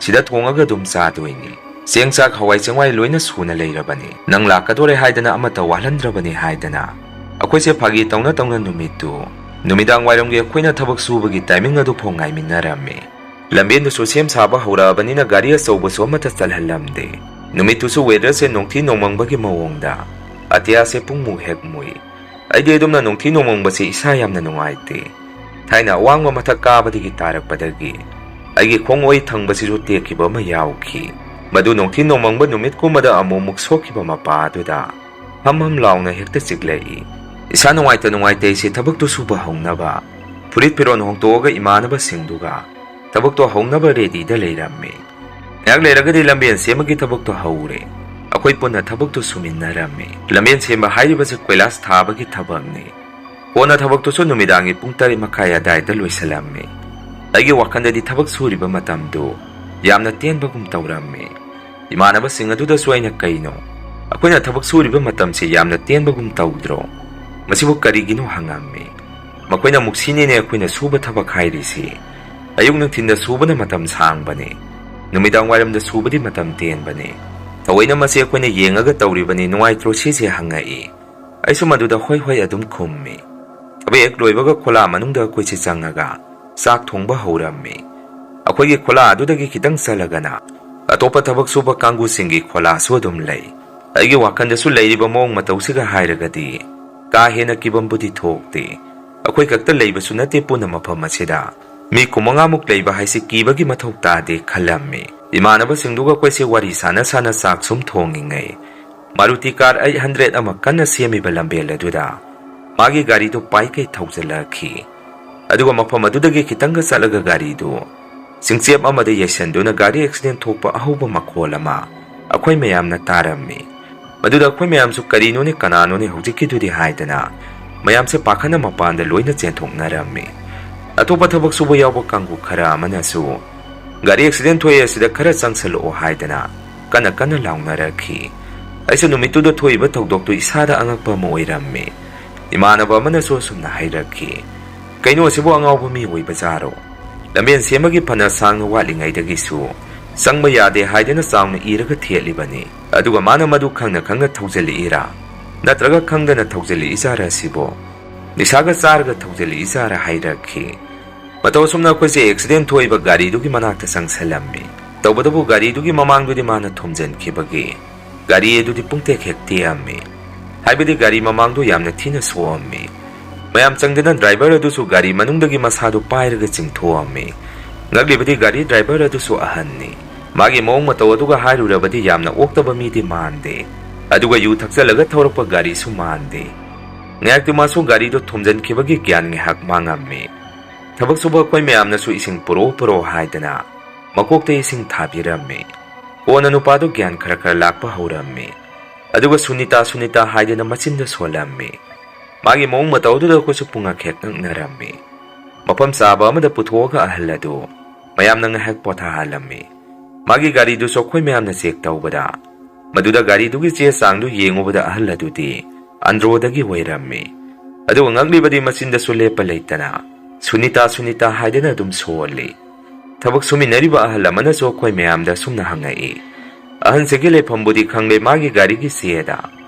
ꯁꯤꯗ ꯊꯣꯡꯉꯒ ꯑꯗꯨꯝ ꯆꯥꯗꯣꯏꯅꯤ꯫ ꯆꯦꯡ ꯆꯥꯛ ꯍꯋꯥꯏ ꯆꯦꯡꯋꯥꯏ ꯂꯣꯏꯅ ꯁꯨꯅ ꯂꯩꯔꯕꯅꯤ꯫ ꯅꯪ ꯂꯥꯛꯀꯗꯣꯔꯦ ꯍꯥꯏꯗꯅ ꯑꯃꯠꯇ ꯋꯥꯠꯍꯟꯗ꯭ꯔꯕꯅꯤ ꯍꯥꯏꯗꯅ꯫ ꯑꯩꯈꯣꯏꯁꯦ ꯐꯥꯒꯤ ꯇꯧꯅ ꯇꯧꯅ ꯅꯨꯃꯤꯠꯇꯨ, ꯅꯨꯃꯤꯗꯥꯡ ꯋꯥꯏꯔꯝꯒꯤ ꯑꯩꯈꯣꯏꯅ ꯊꯕꯛ ꯁꯨꯕꯒꯤ ꯇꯥꯏꯃꯤꯡ ꯑꯗꯨ ꯐꯥꯎ ꯉꯥꯏꯃꯤꯟꯅꯔꯝꯃꯤ꯫ ꯂꯝꯕꯦꯟꯗꯨꯁꯨ ꯁꯦꯝ ꯁꯥꯕ ꯍꯧꯔꯛꯑꯕꯅꯤꯅ ꯒꯥꯔꯤ ꯑꯆꯧꯕꯁꯨ ꯑꯃꯠꯇ ꯆꯠꯍꯜꯂꯝꯗꯦ꯫ ꯅꯨꯃꯤꯠꯇꯨꯁꯨ ꯋꯦꯗꯔꯁꯦ ꯅꯣꯡꯊꯤ ꯅꯣꯡꯃꯪꯕꯒꯤ ꯃꯑꯣꯡꯗ꯫ ꯑꯇꯤꯌꯥꯁꯦ ꯄꯨꯡꯃꯨ ꯍꯦꯛ ꯃꯨꯏ꯫ ꯑꯩꯗꯤ ꯑꯗꯨꯝꯅ ꯅꯣꯡꯊꯤ ꯅꯣꯡꯃꯪꯕꯁꯦ ꯏꯁꯥ ꯌꯥꯝꯅ ꯅꯨꯡꯉꯥꯏꯇꯦ꯫ ꯊꯥꯏꯅ ꯑꯋꯥꯡꯕ ꯃꯊꯛ ꯀꯥꯕꯗꯒꯤ ꯇꯥꯔꯛꯄꯗꯒꯤ ꯑꯩꯒꯤ ꯈꯣꯡ ꯑꯣꯏ ꯊꯪꯕꯁꯤꯁꯨ ꯇꯦꯛꯈꯤꯕ ꯑꯃ ꯌꯥꯎꯈꯤ꯫ ꯃꯗꯨ ꯅꯣꯡꯊꯤ ꯅꯣꯡꯃꯪꯕ ꯅꯨꯃꯤꯠꯀꯨꯝꯕꯗ ꯑꯃꯨꯛ ꯑꯃꯨꯛ ꯁꯣꯛꯈꯤꯕ ꯃꯄꯥ ꯑꯗꯨꯗ ꯍꯝ ꯍꯝ ꯂꯥꯎꯅ ꯍꯦꯛꯇ ꯆꯤꯛꯂꯛꯏ꯫ ꯏꯁꯥ ꯅꯨꯡꯉꯥꯏꯇ ꯅꯨꯡꯉꯥꯏꯇ ꯑꯩꯁꯦ ꯊꯕꯛꯇꯨ ꯁꯨꯕ ꯍꯧꯅꯕ ꯐꯨꯔꯤꯠ ꯐꯤꯔꯣꯜ ꯍꯣꯡꯇꯣꯛꯑꯒ ꯏꯃꯥꯟꯅꯕꯁꯤꯡꯗꯨꯒ ꯊꯕꯛꯇꯣ ꯍꯧꯅꯕ ꯔꯦꯗꯤꯗ ꯂꯩꯔꯝꯃꯤ꯫ ꯉꯥꯏꯍꯥꯛ ꯂꯩꯔꯒꯗꯤ ꯂꯝꯕꯦꯟ ꯁꯦꯝꯕꯒꯤ ꯊꯕꯛꯇꯣ ꯍꯧꯔꯦ꯫ ꯑꯩꯈꯣꯏ ꯄꯨꯟꯅ ꯊꯕꯛꯇꯨ ꯁꯨꯃꯤꯟꯅꯔꯝꯃꯤ꯫ ꯂꯝꯕꯦꯟ ꯁꯦꯝꯕ ꯍꯥꯏꯔꯤꯕꯁꯤ ꯀꯣꯏꯂꯥꯁ ꯊꯥꯕꯒꯤ ꯊꯕꯛꯅꯤ꯫ ꯀꯣꯟꯅ ꯊꯕꯛꯇꯨꯁꯨ ꯅꯨꯃꯤꯗꯥꯡꯒꯤ ꯄꯨꯡ ꯇꯔꯦꯠ ꯃꯈꯥꯏ ꯑꯗꯥꯏꯗ ꯂꯣꯏꯁꯤꯜꯂꯝꯃꯤ꯫ ꯑꯩꯒꯤ ꯋꯥꯈꯜꯗꯗꯤ ꯊꯕꯛ ꯁꯨꯔꯤꯕ ꯃꯇꯝꯗꯨ ꯌꯥꯝꯅ ꯇꯦꯟꯕꯒꯨꯝ ꯇꯧꯔꯝꯃꯤ꯫ ꯏꯃꯥꯟꯅꯕꯁꯤꯡ ꯑꯗꯨꯗꯁꯨ ꯑꯩꯅ, "ꯀꯩꯅꯣ? ꯑꯩꯈꯣꯏꯅ ꯊꯕꯛ ꯁꯨꯔꯤꯕ ꯃꯇꯝꯁꯤ ꯌꯥꯝꯅ ꯇꯦꯟꯕꯒꯨꯝ ꯇꯧꯗ꯭ꯔꯣ? ꯃꯁꯤꯕꯨ ꯀꯔꯤꯒꯤꯅꯣ?" ꯍꯪꯉꯝꯃꯤ꯫ ꯃꯈꯣꯏꯅ ꯑꯃꯨꯛ, "ꯁꯤꯅꯤꯅꯦ ꯑꯩꯈꯣꯏꯅ ꯁꯨꯕ ꯊꯕꯛ ꯍꯥꯏꯔꯤꯁꯤ꯫ ꯑꯌꯨꯛ ꯅꯨꯡꯊꯤꯟꯗ ꯁꯨꯕꯅ ꯃꯇꯝ ꯁꯥꯡꯕꯅꯤ, ꯅꯨꯃꯤꯗꯥꯡ ꯋꯥꯏꯔꯝꯗ ꯁꯨꯕꯗꯤ ꯃꯇꯝ ꯇꯦꯟꯕꯅꯤ꯫ ꯊꯑꯣꯏꯅ ꯃꯁꯤ ꯑꯩꯈꯣꯏꯅ ꯌꯦꯡꯉꯒ ꯇꯧꯔꯤꯕꯅꯤ, ꯅꯨꯡꯉꯥꯏꯇ꯭ꯔꯣ ꯁꯤꯁꯦ?" ꯍꯪꯉꯛꯏ꯫ ꯑꯩꯁꯨ ꯃꯗꯨꯗ ꯍꯣꯏ ꯍꯣꯏ ꯑꯗꯨꯝ ꯈꯨꯝꯃꯤ꯫ ꯊꯕꯛ ꯍꯦꯛ ꯂꯣꯏꯕꯒ ꯈꯣꯂꯥ ꯃꯅꯨꯡꯗ ꯑꯩꯈꯣꯏꯁꯦ ꯆꯪꯉꯒ ꯆꯥꯛ ꯊꯣꯡꯕ ꯍꯧꯔꯝꯃꯤ꯫ ꯑꯩꯈꯣꯏꯒꯤ ꯈꯣꯂꯥ ꯑꯗꯨꯗꯒꯤ ꯈꯤꯇꯪ ꯆꯠꯂꯒꯅ ꯑꯇꯣꯞꯄ ꯊꯕꯛ ꯁꯨꯕ ꯀꯥꯡꯒꯨꯁꯤꯡꯒꯤ ꯈꯣꯂꯥꯁꯨ ꯑꯗꯨꯝ ꯂꯩ꯫ ꯑꯩꯒꯤ ꯋꯥꯈꯜꯗꯁꯨ ꯂꯩꯔꯤꯕ ꯃꯑꯣꯡ ꯃꯇꯧꯁꯤꯒ ꯍꯥꯏꯔꯒꯗꯤ ꯀꯥ ꯍꯦꯟꯅ ꯀꯤꯕꯝꯕꯨꯗꯤ ꯊꯣꯛꯇꯦ꯫ ꯑꯩꯈꯣꯏ ꯈꯛꯇ ꯂꯩꯕꯁꯨ ꯅꯠꯇꯦ ꯄꯨꯟꯅ ꯃꯐꯝ ꯑꯁꯤꯗ꯫ ꯃꯤ ꯀꯨꯟꯃꯉꯥꯃꯨꯛ ꯂꯩꯕ ꯍꯥꯏꯁꯤ ꯀꯤꯕꯒꯤ ꯃꯊꯧ ꯇꯥꯗꯦ ꯈꯜꯂꯝꯃꯤ꯫ ꯏꯃꯥꯟꯅꯕꯁꯤꯡꯗꯨꯒ ꯑꯩꯈꯣꯏꯁꯦ ꯋꯥꯔꯤ ꯁꯥꯟꯅ ꯁꯥꯟꯅ ꯆꯥꯛ ꯁꯨꯝ ꯊꯣꯡꯉꯤꯉꯩ ꯃꯥꯔꯨꯇꯤ ꯀꯥꯔ ꯑꯩꯠ ꯍꯟꯗ꯭ꯔꯦꯠ ꯑꯃ ꯀꯟꯅ ꯁꯦꯝꯃꯤꯕ ꯂꯝꯕꯦꯜ ꯑꯗꯨꯗ ꯃꯥꯒꯤ ꯒꯥꯔꯤꯗꯨ ꯄꯥꯏꯀꯩ ꯊꯧꯖꯤꯜꯂꯛꯈꯤ꯫ ꯑꯗꯨꯒ ꯃꯐꯝ ꯑꯗꯨꯗꯒꯤ ꯈꯤꯇꯪꯒ ꯆꯠꯂꯒ ꯒꯥꯔꯤꯗꯨ ꯆꯤꯡꯆꯦꯞ ꯑꯃꯗ ꯌꯩꯁꯟꯗꯨꯅ ꯒꯥꯔꯤ ꯑꯦꯛꯁꯤꯗꯦꯟ ꯊꯣꯛꯄ ꯑꯍꯧꯕ ꯃꯈꯣꯜ ꯑꯃ ꯑꯩꯈꯣꯏ ꯃꯌꯥꯝꯅ ꯇꯥꯔꯝꯃꯤ꯫ ꯃꯗꯨꯗ ꯑꯩꯈꯣꯏ ꯃꯌꯥꯝꯁꯨ "ꯀꯔꯤꯅꯣꯅꯦ, ꯀꯅꯥꯅꯣꯅꯦ ꯍꯧꯖꯤꯛꯀꯤꯗꯨꯗꯤ?" ꯍꯥꯏꯗꯅ ꯃꯌꯥꯝꯁꯦ ꯄꯥꯈꯠꯅ ꯃꯄꯥꯟꯗ ꯂꯣꯏꯅ ꯆꯦꯟꯊꯣꯛꯅꯔꯝꯃꯤ꯫ ꯑꯇꯣꯞꯄ ꯊꯕꯛ ꯁꯨꯕ ꯌꯥꯎꯕ ꯀꯥꯡꯕꯨ ꯈꯔ ꯑꯃꯅꯁꯨ "ꯒꯥꯔꯤ ꯑꯦꯛꯁꯤꯗꯦꯟ ꯊꯣꯛꯑꯦ, ꯑꯁꯤꯗ ꯈꯔ ꯆꯪꯁꯜꯂꯛꯑꯣ" ꯍꯥꯏꯗꯅ ꯀꯟꯅ ꯀꯟꯅ ꯂꯥꯎꯅꯔꯛꯈꯤ꯫ ꯑꯩꯁꯨ ꯅꯨꯃꯤꯠꯇꯨꯗ ꯊꯣꯛꯏꯕ ꯊꯧꯗꯣꯛꯇꯨ ꯏꯁꯥꯗ ꯑꯉꯛꯄ ꯑꯃ ꯑꯣꯏꯔꯝꯃꯤ꯫ ꯏꯃꯥꯟꯅꯕ ꯑꯃꯅꯁꯨ ꯑꯁꯨꯝꯅ ꯍꯥꯏꯔꯛꯈꯤ, "ꯀꯩꯅꯣ, ꯑꯁꯤꯕꯨ ꯑꯉꯥꯎꯕ ꯃꯤ ꯑꯣꯏꯕ ꯖꯥꯔꯣ? ꯂꯝꯕꯦꯟ ꯁꯦꯝꯕꯒꯤ ꯐꯅ ꯁꯥꯡꯅ ꯋꯥꯠꯂꯤꯉꯩꯗꯒꯤꯁꯨ ꯆꯪꯕ ꯌꯥꯗꯦ ꯍꯥꯏꯗꯅ ꯆꯥꯎꯅ ꯏꯔꯒ ꯊꯦꯠꯂꯤꯕꯅꯤ꯫ ꯑꯗꯨꯒ ꯃꯥꯅ ꯃꯗꯨ ꯈꯪꯅ ꯈꯪꯅ ꯊꯧꯖꯤꯜꯂꯛꯏꯔꯥ? ꯅꯠꯇ꯭ꯔꯒ ꯈꯪꯗꯅ ꯊꯧꯖꯤꯜꯂꯛꯏ ꯖꯥꯔꯥ ꯑꯁꯤꯕꯣ? ꯅꯤꯁꯥꯒ ꯆꯥꯔꯒ ꯊꯧꯖꯤꯜꯂꯛꯏ ꯖꯥꯔꯥ?" ꯍꯥꯏꯔꯛꯈꯤ꯫ ꯃꯇꯧ ꯑꯁꯨꯝꯅ ꯑꯩꯈꯣꯏꯁꯦ ꯑꯦꯛꯁꯤꯗꯦꯟ ꯊꯣꯛꯏꯕ ꯒꯥꯔꯤꯗꯨꯒꯤ ꯃꯅꯥꯛꯇ ꯆꯪꯁꯜꯂꯝꯃꯤ꯫ ꯇꯧꯕꯇꯕꯨ ꯒꯥꯔꯤꯗꯨꯒꯤ ꯃꯃꯥꯡꯗꯨꯗꯤ ꯃꯥꯅ ꯊꯣꯝꯖꯤꯟꯈꯤꯕꯒꯤ ꯒꯥꯔꯤ ꯑꯗꯨꯗꯤ ꯄꯨꯡꯇꯦꯛ ꯍꯦꯛ ꯇꯦꯛꯑꯝꯃꯤ꯫ ꯍꯥꯏꯕꯗꯤ ꯒꯥꯔꯤ ꯃꯃꯥꯡꯗꯣ ꯌꯥꯝꯅ ꯊꯤꯅ ꯁꯣꯛꯑꯝꯃꯤ꯫ ꯃꯌꯥꯝ ꯆꯪꯗꯅ ꯗ꯭ꯔꯥꯏꯚꯔ ꯑꯗꯨꯁꯨ ꯒꯥꯔꯤ ꯃꯅꯨꯡꯗꯒꯤ ꯃꯁꯥꯗꯨ ꯄꯥꯏꯔꯒ ꯆꯤꯡꯊꯣꯛꯑꯝꯃꯤ꯫ ꯉꯛꯂꯤꯕꯗꯤ ꯒꯥꯔꯤ ꯗ꯭ꯔꯥꯏꯚꯔ ꯑꯗꯨꯁꯨ ꯑꯍꯟꯅꯤ꯫ ꯃꯥꯒꯤ ꯃꯑꯣꯡ ꯃꯇꯧ ꯑꯗꯨꯒ ꯍꯥꯏꯔꯨꯔꯕꯗꯤ ꯌꯥꯝꯅ ꯑꯣꯛꯇꯕ ꯃꯤꯗꯤ ꯃꯥꯟꯗꯦ꯫ ꯑꯗꯨꯒ ꯌꯨ ꯊꯛꯆꯜꯂꯒ ꯊꯧꯔꯛꯄ ꯒꯥꯔꯤꯁꯨ ꯃꯥꯟꯗꯦ꯫ ꯉꯥꯏꯍꯥꯛꯇꯤ ꯃꯥꯁꯨ ꯒꯥꯔꯤꯗꯣ ꯊꯣꯝꯖꯤꯟꯈꯤꯕꯒꯤ ꯒ꯭ꯌꯥꯟ ꯉꯥꯏꯍꯥꯛ ꯃꯥꯡꯉꯝꯃꯤ꯫ ꯊꯕꯛ ꯁꯨꯕ ꯑꯩꯈꯣꯏ ꯃꯌꯥꯝꯅꯁꯨ "ꯏꯁꯤꯡ ꯄꯨꯔꯛꯑꯣ, ꯄꯨꯔꯛꯑꯣ" ꯍꯥꯏꯗꯅ ꯃꯀꯣꯛꯇ ꯏꯁꯤꯡ ꯊꯥꯕꯤꯔꯝꯃꯤ꯫ ꯀꯣꯟꯅ ꯅꯨꯄꯥꯗꯨ ꯒ꯭ꯌꯥꯟ ꯈꯔ ꯈꯔ ꯂꯥꯛꯄ ꯍꯧꯔꯝꯃꯤ꯫ ꯑꯗꯨꯒ "ꯁꯨꯅꯤꯇꯥ, ꯁꯨꯅꯤꯇꯥ" ꯍꯥꯏꯗꯅ ꯃꯆꯤꯟꯗ ꯁꯣꯜꯂꯝꯃꯤ꯫ ꯃꯥꯒꯤ ꯃꯑꯣꯡ ꯃꯇꯧꯗꯨꯗ ꯑꯩꯈꯣꯏꯁꯨ ꯄꯨꯡꯉꯛ ꯍꯦꯛ ꯉꯛꯅꯔꯝꯃꯤ꯫ ꯃꯐꯝ ꯆꯥꯕ ꯑꯃꯗ ꯄꯨꯊꯣꯛꯑꯒ ꯑꯍꯜ ꯑꯗꯨ ꯃꯌꯥꯝꯅ ꯉꯥꯏꯍꯥꯛ ꯄꯣꯊꯥꯍꯜꯂꯝꯃꯤ꯫ ꯃꯥꯒꯤ ꯒꯥꯔꯤꯗꯨꯁꯨ ꯑꯩꯈꯣꯏ ꯃꯌꯥꯝꯅ ꯆꯦꯛ ꯇꯧꯕꯗ, ꯃꯗꯨꯗ ꯒꯥꯔꯤꯗꯨꯒꯤ ꯆꯦ ꯆꯥꯡꯗꯨ ꯌꯦꯡꯉꯨꯕꯗ ꯑꯍꯜ ꯑꯗꯨꯗꯤ ꯑꯟꯗ꯭ꯔꯣꯗꯒꯤ ꯑꯣꯏꯔꯝꯃꯤ꯫ ꯑꯗꯨꯒ ꯉꯛꯂꯤꯕꯗꯤ ꯃꯆꯤꯟꯗꯁꯨ ꯂꯦꯞꯄ ꯂꯩꯇꯅ "ꯁꯨꯅꯤꯇꯥ, ꯁꯨꯅꯤꯇꯥ" ꯍꯥꯏꯗꯅ ꯑꯗꯨꯝ ꯁꯣꯜꯂꯤ꯫ ꯊꯕꯛ ꯁꯨꯃꯤꯟꯅꯔꯤꯕ ꯑꯍꯜ ꯑꯃꯅꯁꯨ ꯑꯩꯈꯣꯏ ꯃꯌꯥꯝꯗ ꯑꯁꯨꯝꯅ ꯍꯪꯉꯛꯏ, "ꯑꯍꯟꯁꯤꯒꯤ ꯂꯩꯐꯝꯕꯨꯗꯤ ꯈꯪꯂꯦ, ꯃꯥꯒꯤ ꯒꯥꯔꯤꯒꯤ ꯆꯦꯗ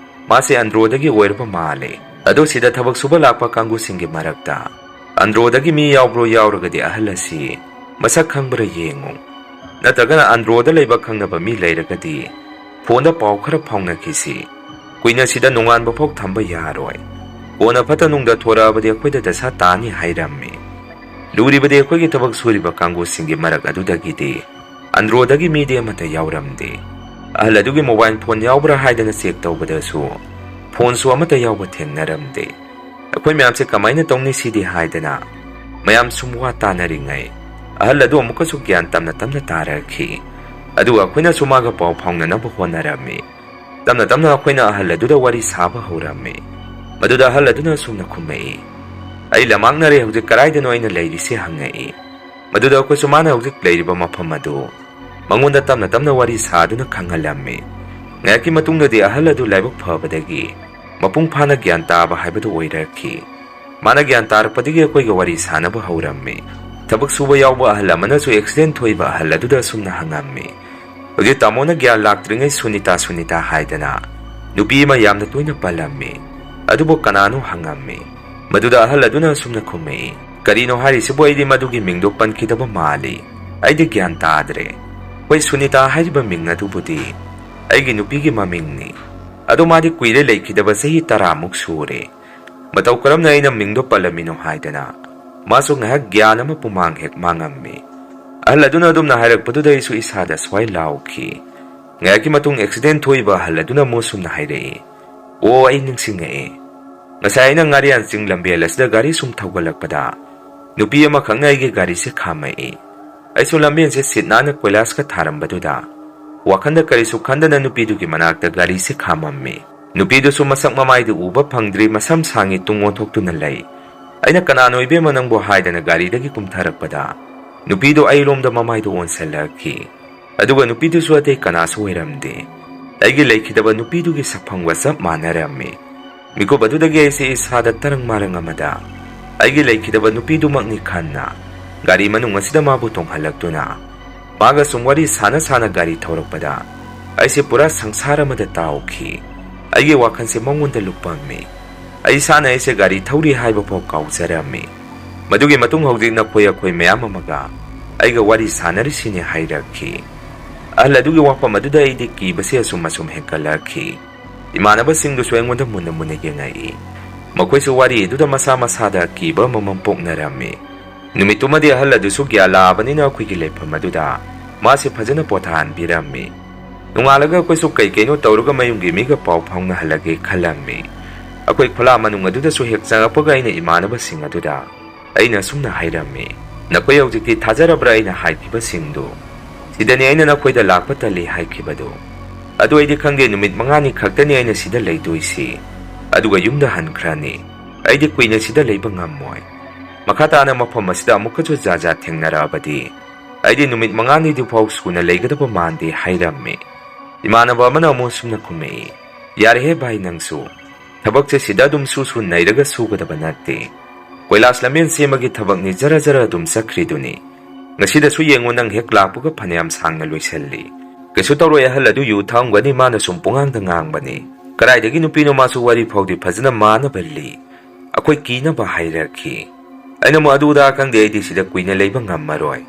ꯃꯥꯁꯦ ꯑꯟꯗ꯭ꯔꯣꯗꯒꯤ ꯑꯣꯏꯔꯕ ꯃꯥꯜꯂꯦ꯫ ꯑꯗꯣ ꯁꯤꯗ ꯊꯕꯛ ꯁꯨꯕ ꯂꯥꯛꯄ ꯀꯥꯡꯕꯨꯁꯤꯡꯒꯤ ꯃꯔꯛꯇ ꯑꯟꯗ꯭ꯔꯣꯗꯒꯤ ꯃꯤ ꯌꯥꯎꯕ꯭ꯔꯣ? ꯌꯥꯎꯔꯒꯗꯤ ꯑꯍꯜ ꯑꯁꯤ ꯃꯁꯛ ꯈꯪꯕ꯭ꯔꯥ ꯌꯦꯡꯉꯨ꯫ ꯅꯠꯇ꯭ꯔꯒꯅ ꯑꯟꯗ꯭ꯔꯣꯗ ꯂꯩꯕ ꯈꯪꯅꯕ ꯃꯤ ꯂꯩꯔꯒꯗꯤ ꯐꯣꯟꯗ ꯄꯥꯎ ꯈꯔ ꯐꯥꯎꯅꯈꯤꯁꯤ꯫ ꯀꯨꯏꯅ ꯁꯤꯗ ꯅꯣꯡꯉꯥꯟꯕ ꯐꯥꯎ ꯊꯝꯕ ꯌꯥꯔꯣꯏ꯫ ꯀꯣꯟꯅ ꯐꯠꯇ ꯅꯨꯡꯗ ꯊꯣꯔꯛꯑꯕꯗꯤ ꯑꯩꯈꯣꯏꯗ ꯗꯁꯥ ꯇꯥꯅꯤ" ꯍꯥꯏꯔꯝꯃꯤ꯫ ꯂꯨꯔꯤꯕꯗꯤ ꯑꯩꯈꯣꯏꯒꯤ ꯊꯕꯛ ꯁꯨꯔꯤꯕ ꯀꯥꯡꯕꯨꯁꯤꯡꯒꯤ ꯃꯔꯛ ꯑꯗꯨꯗꯒꯤꯗꯤ ꯑꯟꯗ꯭ꯔꯣꯗꯒꯤ ꯃꯤꯗꯤ ꯑꯃꯠꯇ ꯌꯥꯎꯔꯝꯗꯦ꯫ ꯑꯍꯜ ꯑꯗꯨꯒꯤ ꯃꯣꯕꯥꯏꯜ ꯐꯣꯟ ꯌꯥꯎꯕ꯭ꯔꯥ ꯍꯥꯏꯗꯅ ꯆꯦꯛ ꯇꯧꯕꯗꯁꯨ ꯐꯣꯟꯁꯨ ꯑꯃꯠꯇ ꯌꯥꯎꯕ ꯊꯦꯡꯅꯔꯝꯗꯦ꯫ ꯑꯩꯈꯣꯏ ꯃꯌꯥꯝꯁꯦ ꯀꯃꯥꯏꯅ ꯇꯧꯅꯤ ꯁꯤꯗꯤ ꯍꯥꯏꯗꯅ ꯃꯌꯥꯝ ꯁꯨꯝ ꯋꯥ ꯇꯥꯅꯔꯤꯉꯩ, ꯑꯍꯜ ꯑꯗꯨ ꯑꯃꯨꯛꯀꯁꯨ ꯒ꯭ꯌꯥꯟ ꯇꯞꯅ ꯇꯞꯅ ꯇꯥꯔꯛꯈꯤ꯫ ꯑꯗꯨꯒ ꯑꯩꯈꯣꯏꯅꯁꯨ ꯃꯥꯒ ꯄꯥꯎ ꯐꯥꯎꯅꯅꯕ ꯍꯣꯠꯅꯔꯝꯃꯤ꯫ ꯇꯞꯅ ꯇꯞꯅ ꯑꯩꯈꯣꯏꯅ ꯑꯍꯜ ꯑꯗꯨꯗ ꯋꯥꯔꯤ ꯁꯥꯕ ꯍꯧꯔꯝꯃꯤ꯫ ꯃꯗꯨꯗ ꯑꯍꯜ ꯑꯗꯨꯅ ꯑꯁꯨꯝꯅ ꯈꯨꯝꯃꯛꯏ, "ꯑꯩ ꯂꯝꯃꯥꯡꯅꯔꯦ, ꯍꯧꯖꯤꯛ ꯀꯗꯥꯏꯗꯅꯣ ꯑꯩꯅ ꯂꯩꯔꯤꯁꯤ?" ꯍꯪꯉꯛꯏ꯫ ꯃꯗꯨꯗ ꯑꯩꯈꯣꯏꯁꯨ ꯃꯥꯅ ꯍꯧꯖꯤꯛ ꯂꯩꯔꯤꯕ ꯃꯐꯝ ꯑꯗꯨ ꯃꯉꯣꯟꯗ ꯇꯞꯅ ꯇꯞꯅ ꯋꯥꯔꯤ ꯁꯥꯗꯨꯅ ꯈꯪꯍꯜꯂꯝꯃꯤ꯫ ꯉꯥꯏꯍꯥꯛꯀꯤ ꯃꯇꯨꯡꯗꯗꯤ ꯑꯍꯜ ꯑꯗꯨ ꯂꯥꯏꯕꯛ ꯐꯕꯗꯒꯤ ꯃꯄꯨꯡ ꯐꯥꯅ ꯒ꯭ꯌꯥꯟ ꯇꯥꯕ ꯍꯥꯏꯕꯗꯨ ꯑꯣꯏꯔꯛꯈꯤ꯫ ꯃꯥꯅ ꯒ꯭ꯌꯥꯟ ꯇꯥꯔꯛꯄꯗꯒꯤ ꯑꯩꯈꯣꯏꯒ ꯋꯥꯔꯤ ꯁꯥꯅꯕ ꯍꯧꯔꯝꯃꯤ꯫ ꯊꯕꯛ ꯁꯨꯕ ꯌꯥꯎꯕ ꯑꯍꯜ ꯑꯃꯅꯁꯨ ꯑꯦꯛꯁꯤꯗꯦꯟ ꯊꯣꯛꯏꯕ ꯑꯍꯜ ꯑꯗꯨꯗ ꯑꯁꯨꯝꯅ ꯍꯪꯉꯝꯃꯤ, "ꯍꯧꯖꯤꯛ ꯇꯥꯃꯣꯅ ꯒ꯭ꯌꯥꯟ ꯂꯥꯛꯇ꯭ꯔꯤꯉꯩ ꯁꯨꯅꯤꯇꯥ, ꯁꯨꯅꯤꯇꯥ ꯍꯥꯏꯗꯅ ꯅꯨꯄꯤ ꯑꯃ ꯌꯥꯝꯅ ꯇꯣꯏꯅ ꯄꯜꯂꯝꯃꯤ꯫ ꯑꯗꯨꯕꯨ ꯀꯅꯥꯅꯣ?" ꯍꯪꯉꯝꯃꯤ꯫ ꯃꯗꯨꯗ ꯑꯍꯜ ꯑꯗꯨꯅ ꯑꯁꯨꯝꯅ ꯈꯨꯝꯃꯛꯏ, "ꯀꯔꯤꯅꯣ ꯍꯥꯏꯔꯤꯁꯤꯕꯨ? ꯑꯩꯗꯤ ꯃꯗꯨꯒꯤ ꯃꯤꯡꯗꯣ ꯄꯟꯈꯤꯗꯕ ꯃꯥꯜꯂꯤ꯫ ꯑꯩꯗꯤ ꯒ꯭ꯌꯥꯟ ꯇꯥꯗ꯭ꯔꯦ꯫ ꯍꯣꯏ, ꯁꯨꯅꯤꯇꯥ ꯍꯥꯏꯔꯤꯕ ꯃꯤꯡ ꯑꯗꯨꯕꯨꯗꯤ ꯑꯩꯒꯤ ꯅꯨꯄꯤꯒꯤ ꯃꯃꯤꯡꯅꯤ꯫ ꯑꯗꯣ ꯃꯥꯗꯤ ꯀꯨꯏꯔꯦ ꯂꯩꯈꯤꯗꯕ, ꯆꯍꯤ ꯇꯔꯥꯃꯨꯛ ꯁꯨꯔꯦ꯫ ꯃꯇꯧ ꯀꯔꯝꯅ ꯑꯩꯅ ꯃꯤꯡꯗꯣ ꯄꯜꯂꯝꯃꯤꯅꯣ?" ꯍꯥꯏꯗꯅ ꯃꯥꯁꯨ ꯉꯥꯏꯍꯥꯛ ꯒ꯭ꯌꯥꯟ ꯑꯃ ꯄꯨꯃꯥꯡ ꯍꯦꯛ ꯃꯥꯡꯉꯝꯃꯤ꯫ ꯑꯍꯜ ꯑꯗꯨꯅ ꯑꯗꯨꯝꯅ ꯍꯥꯏꯔꯛꯄꯗꯨꯗ ꯑꯩꯁꯨ ꯏꯁꯥꯗ ꯁ꯭ꯋꯥꯏ ꯂꯥꯎꯈꯤ꯫ ꯉꯥꯏꯍꯥꯛꯀꯤ ꯃꯇꯨꯡ ꯑꯦꯛꯁꯤꯗꯦꯟ ꯊꯣꯛꯏꯕ ꯑꯍꯜ ꯑꯗꯨꯅ ꯑꯃꯨꯛ ꯑꯁꯨꯝꯅ ꯍꯥꯏꯔꯛꯏ, "ꯑꯣ, ꯑꯩ ꯅꯤꯡꯁꯤꯡꯉꯛꯑꯦ꯫ ꯉꯁꯥꯏ ꯑꯩꯅ ꯉꯥꯔꯤꯌꯥꯟ ꯆꯤꯡ ꯂꯝꯕꯦꯜ ꯑꯁꯤꯗ ꯒꯥꯔꯤ ꯁꯨꯝ ꯊꯧꯒꯠꯂꯛꯄꯗ ꯅꯨꯄꯤ ꯑꯃꯈꯛꯅ ꯑꯩꯒꯤ ꯒꯥꯔꯤꯁꯦ ꯈꯥꯝꯃꯛꯏ꯫ ꯑꯩꯁꯨ ꯂꯝꯕꯦꯜꯁꯦ ꯁꯤꯠ ꯅꯥꯟꯅ ꯀꯣꯏꯂꯥꯁꯀ ꯊꯥꯔꯝꯕꯗꯨꯗ ꯋꯥꯈꯟꯗ ꯀꯔꯤꯁꯨ ꯈꯟꯗꯅ ꯅꯨꯄꯤꯗꯨꯒꯤ ꯃꯅꯥꯛꯇ ꯒꯥꯔꯤꯁꯦ ꯈꯥꯝꯃꯝꯃꯤ꯫ ꯅꯨꯄꯤꯗꯨꯁꯨ ꯃꯁꯛ ꯃꯃꯥꯏꯗꯨ ꯎꯕ ꯐꯪꯗ꯭ꯔꯤ, ꯃꯁꯝ ꯁꯥꯡꯉꯤ, ꯇꯨꯡ ꯑꯣꯟꯊꯣꯛꯇꯨꯅ ꯂꯩ꯫ ꯑꯩꯅ, 'ꯀꯅꯥꯅꯣ ꯏꯕꯦꯝꯃ ꯅꯪꯕꯨ?' ꯍꯥꯏꯗꯅ ꯒꯥꯔꯤꯗꯒꯤ ꯀꯨꯝꯊꯔꯛꯄꯗ ꯅꯨꯄꯤꯗꯨ ꯑꯩꯔꯣꯝꯗ ꯃꯃꯥꯏꯗꯨ ꯑꯣꯟꯁꯤꯜꯂꯛꯈꯤ꯫ ꯑꯗꯨꯒ ꯅꯨꯄꯤꯗꯨꯁꯨ ꯑꯇꯩ ꯀꯅꯥꯁꯨ ꯑꯣꯏꯔꯝꯗꯦ꯫ ꯑꯩꯒꯤ ꯂꯩꯈꯤꯗꯕ ꯅꯨꯄꯤꯗꯨꯒꯤ ꯁꯛꯐꯝꯒ ꯆꯞ ꯃꯥꯟꯅꯔꯝꯃꯤ꯫ ꯃꯤꯀꯨꯞ ꯑꯗꯨꯗꯒꯤ ꯑꯩꯁꯦ ꯏꯁꯥꯗ ꯇꯔꯪ ꯃꯔꯪ ꯑꯃꯗ ꯑꯩꯒꯤ ꯂꯩꯈꯤꯗꯕ ꯅꯨꯄꯤꯗꯨꯃꯛꯅꯤ ꯈꯟꯅ ꯒꯥꯔꯤ ꯃꯅꯨꯡ ꯑꯁꯤꯗ ꯃꯥꯕꯨ ꯇꯣꯡꯍꯜꯂꯛꯇꯨꯅ ꯃꯥꯒ ꯁꯨꯝ ꯋꯥꯔꯤ ꯁꯥꯅ ꯁꯥꯅ ꯒꯥꯔꯤ ꯊꯧꯔꯛꯄꯗ ꯑꯩꯁꯦ ꯄꯨꯔꯥ ꯁꯪꯁꯥꯔ ꯑꯃꯗ ꯇꯥꯎꯈꯤ꯫ ꯑꯩꯒꯤ ꯋꯥꯈꯜꯁꯦ ꯃꯉꯣꯟꯗ ꯂꯨꯞꯄꯝꯃꯤ꯫ ꯑꯩ ꯏꯁꯥꯅ ꯑꯩꯁꯦ ꯒꯥꯔꯤ ꯊꯧꯔꯤ ꯍꯥꯏꯕ ꯐꯥꯎ ꯀꯥꯎꯖꯔꯝꯃꯤ꯫ ꯃꯗꯨꯒꯤ ꯃꯇꯨꯡ ꯍꯧꯖꯤꯛ ꯅꯈꯣꯏ ꯑꯩꯈꯣꯏ ꯃꯌꯥꯝ ꯑꯃꯒ ꯑꯩꯒ ꯋꯥꯔꯤ ꯁꯥꯅꯔꯤꯁꯤꯅꯦ ꯍꯥꯏꯔꯛꯈꯤ꯫ ꯑꯍꯜ ꯑꯗꯨꯒꯤ ꯋꯥꯐꯝ ꯑꯗꯨꯗ ꯑꯩꯗꯤ ꯀꯤꯕꯁꯦ ꯑꯁꯨꯝ ꯑꯁꯨꯝ ꯍꯦꯟꯒꯠꯂꯛꯈꯤ꯫ ꯏꯃꯥꯟꯅꯕꯁꯤꯡꯗꯨꯁꯨ ꯑꯩꯉꯣꯟꯗ ꯃꯨꯟꯅ ꯃꯨꯟꯅ ꯌꯦꯡꯉꯛꯏ꯫ ꯃꯈꯣꯏꯁꯨ ꯋꯥꯔꯤ ꯑꯗꯨꯗ ꯃꯁꯥ ꯃꯁꯥꯗ ꯑꯀꯤꯕ ꯑꯃꯃꯝ ꯄꯣꯛꯅꯔꯝꯃꯤ꯫ ꯅꯨꯃꯤꯠꯇꯨꯃꯗꯤ ꯑꯍꯜ ꯑꯗꯨꯁꯨ ꯒ꯭ꯌꯥꯟ ꯂꯥꯛꯑꯕꯅꯤꯅ ꯑꯩꯈꯣꯏꯒꯤ ꯂꯩꯐꯝ ꯑꯗꯨꯗ ꯃꯥꯁꯦ ꯐꯖꯅ ꯄꯣꯊꯥꯍꯟꯕꯤꯔꯝꯃꯤ꯫ ꯅꯣꯡꯉꯥꯜꯂꯒ ꯑꯩꯈꯣꯏꯁꯨ ꯀꯩ ꯀꯩꯅꯣ ꯇꯧꯔꯒ ꯃꯌꯨꯝꯒꯤ ꯃꯤꯒ ꯄꯥꯎ ꯐꯥꯎꯅꯍꯜꯂꯒꯦ ꯈꯜꯂꯝꯃꯤ꯫ ꯑꯩꯈꯣꯏ ꯈꯨꯂꯥ ꯃꯅꯨꯡ ꯑꯗꯨꯗꯁꯨ ꯍꯦꯛ ꯆꯪꯉꯛꯄꯒ ꯑꯩꯅ ꯏꯃꯥꯟꯅꯕꯁꯤꯡ ꯑꯗꯨꯗ ꯑꯩꯅ ꯑꯁꯨꯝꯅ ꯍꯥꯏꯔꯝꯃꯤ, "ꯅꯈꯣꯏ ꯍꯧꯖꯤꯛꯇꯤ ꯊꯥꯖꯔꯕ꯭ꯔꯥ ꯑꯩꯅ ꯍꯥꯏꯈꯤꯕꯁꯤꯡꯗꯨ? ꯁꯤꯗꯅꯤ ꯑꯩꯅ ꯅꯈꯣꯏꯗ ꯂꯥꯛꯄ ꯇꯜꯂꯤ ꯍꯥꯏꯈꯤꯕꯗꯨ꯫ ꯑꯗꯨ ꯑꯩꯗꯤ ꯈꯪꯗꯦ, ꯅꯨꯃꯤꯠ ꯃꯉꯥꯅꯤ ꯈꯛꯇꯅꯤ ꯑꯩꯅ ꯁꯤꯗ ꯂꯩꯗꯣꯏꯁꯤ꯫ ꯑꯗꯨꯒ ꯌꯨꯝꯗ ꯍꯟꯈ꯭ꯔꯅꯤ꯫ ꯑꯩꯗꯤ ꯀꯨꯏꯅ ꯁꯤꯗ ꯂꯩꯕ ꯉꯝꯃꯣꯏ꯫ ꯃꯈꯥ ꯇꯥꯅ ꯃꯐꯝ ꯑꯁꯤꯗ ꯑꯃꯨꯛꯀꯁꯨ ꯖꯥꯠ ꯖꯥꯠ ꯊꯦꯡꯅꯔꯛꯑꯕꯗꯤ ꯑꯩꯗꯤ ꯅꯨꯃꯤꯠ ꯃꯉꯥꯅꯤꯗꯨ ꯐꯥꯎ ꯁꯨꯅ ꯂꯩꯒꯗꯕ ꯃꯥꯟꯗꯦ ꯍꯥꯏꯔꯝꯃꯤ꯫ ꯏꯃꯥꯟꯅꯕ ꯑꯃꯅ ꯑꯃꯨꯛ ꯁꯨꯝꯅ ꯈꯨꯝꯃꯛꯏ, "ꯌꯥꯔꯦꯍꯦ ꯚꯥꯏ, ꯅꯪꯁꯨ ꯊꯕꯛꯁꯦ ꯁꯤꯗ ꯑꯗꯨꯝ ꯁꯨ ꯁꯨ ꯅꯩꯔꯒ ꯁꯨꯒꯗꯕ ꯅꯠꯇꯦ꯫ ꯀꯣꯏꯂꯥꯁ ꯂꯝꯕꯦꯟ ꯁꯦꯝꯕꯒꯤ ꯊꯕꯛꯅꯤ, ꯖꯔ ꯖꯔ ꯑꯗꯨꯝ ꯆꯠꯈ꯭ꯔꯤꯗꯨꯅꯤ꯫ ꯉꯁꯤꯗꯁꯨ ꯌꯦꯡꯉꯨ, ꯅꯪ ꯍꯦꯛ ꯂꯥꯛꯄꯒ ꯐꯅꯌꯥꯝ ꯁꯥꯡꯅ ꯂꯣꯏꯁꯤꯜꯂꯤ꯫ ꯀꯩꯁꯨ ꯇꯧꯔꯣꯏ, ꯑꯍꯜ ꯑꯗꯨ ꯌꯨ ꯊꯛꯑꯝꯒꯅꯤ, ꯃꯥꯅ ꯁꯨꯝ ꯄꯨꯡꯉꯥꯡꯗ ꯉꯥꯡꯕꯅꯤ꯫ ꯀꯗꯥꯏꯗꯒꯤ ꯅꯨꯄꯤꯅꯣ, ꯃꯥꯁꯨ ꯋꯥꯔꯤ ꯐꯥꯎꯗꯤ ꯐꯖꯅ ꯃꯥꯟꯅꯕ ꯂꯤ꯫ ꯑꯩꯈꯣꯏ ꯀꯤꯅꯕ ꯍꯥꯏꯔꯛꯈꯤ꯫ ꯑꯩꯅ ꯑꯃꯨꯛ ꯑꯗꯨ ꯑꯗꯥ ꯈꯪꯗꯦ, ꯑꯩꯗꯤ ꯁꯤꯗ ꯀꯨꯏꯅ ꯂꯩꯕ ꯉꯝꯃꯔꯣꯏ꯫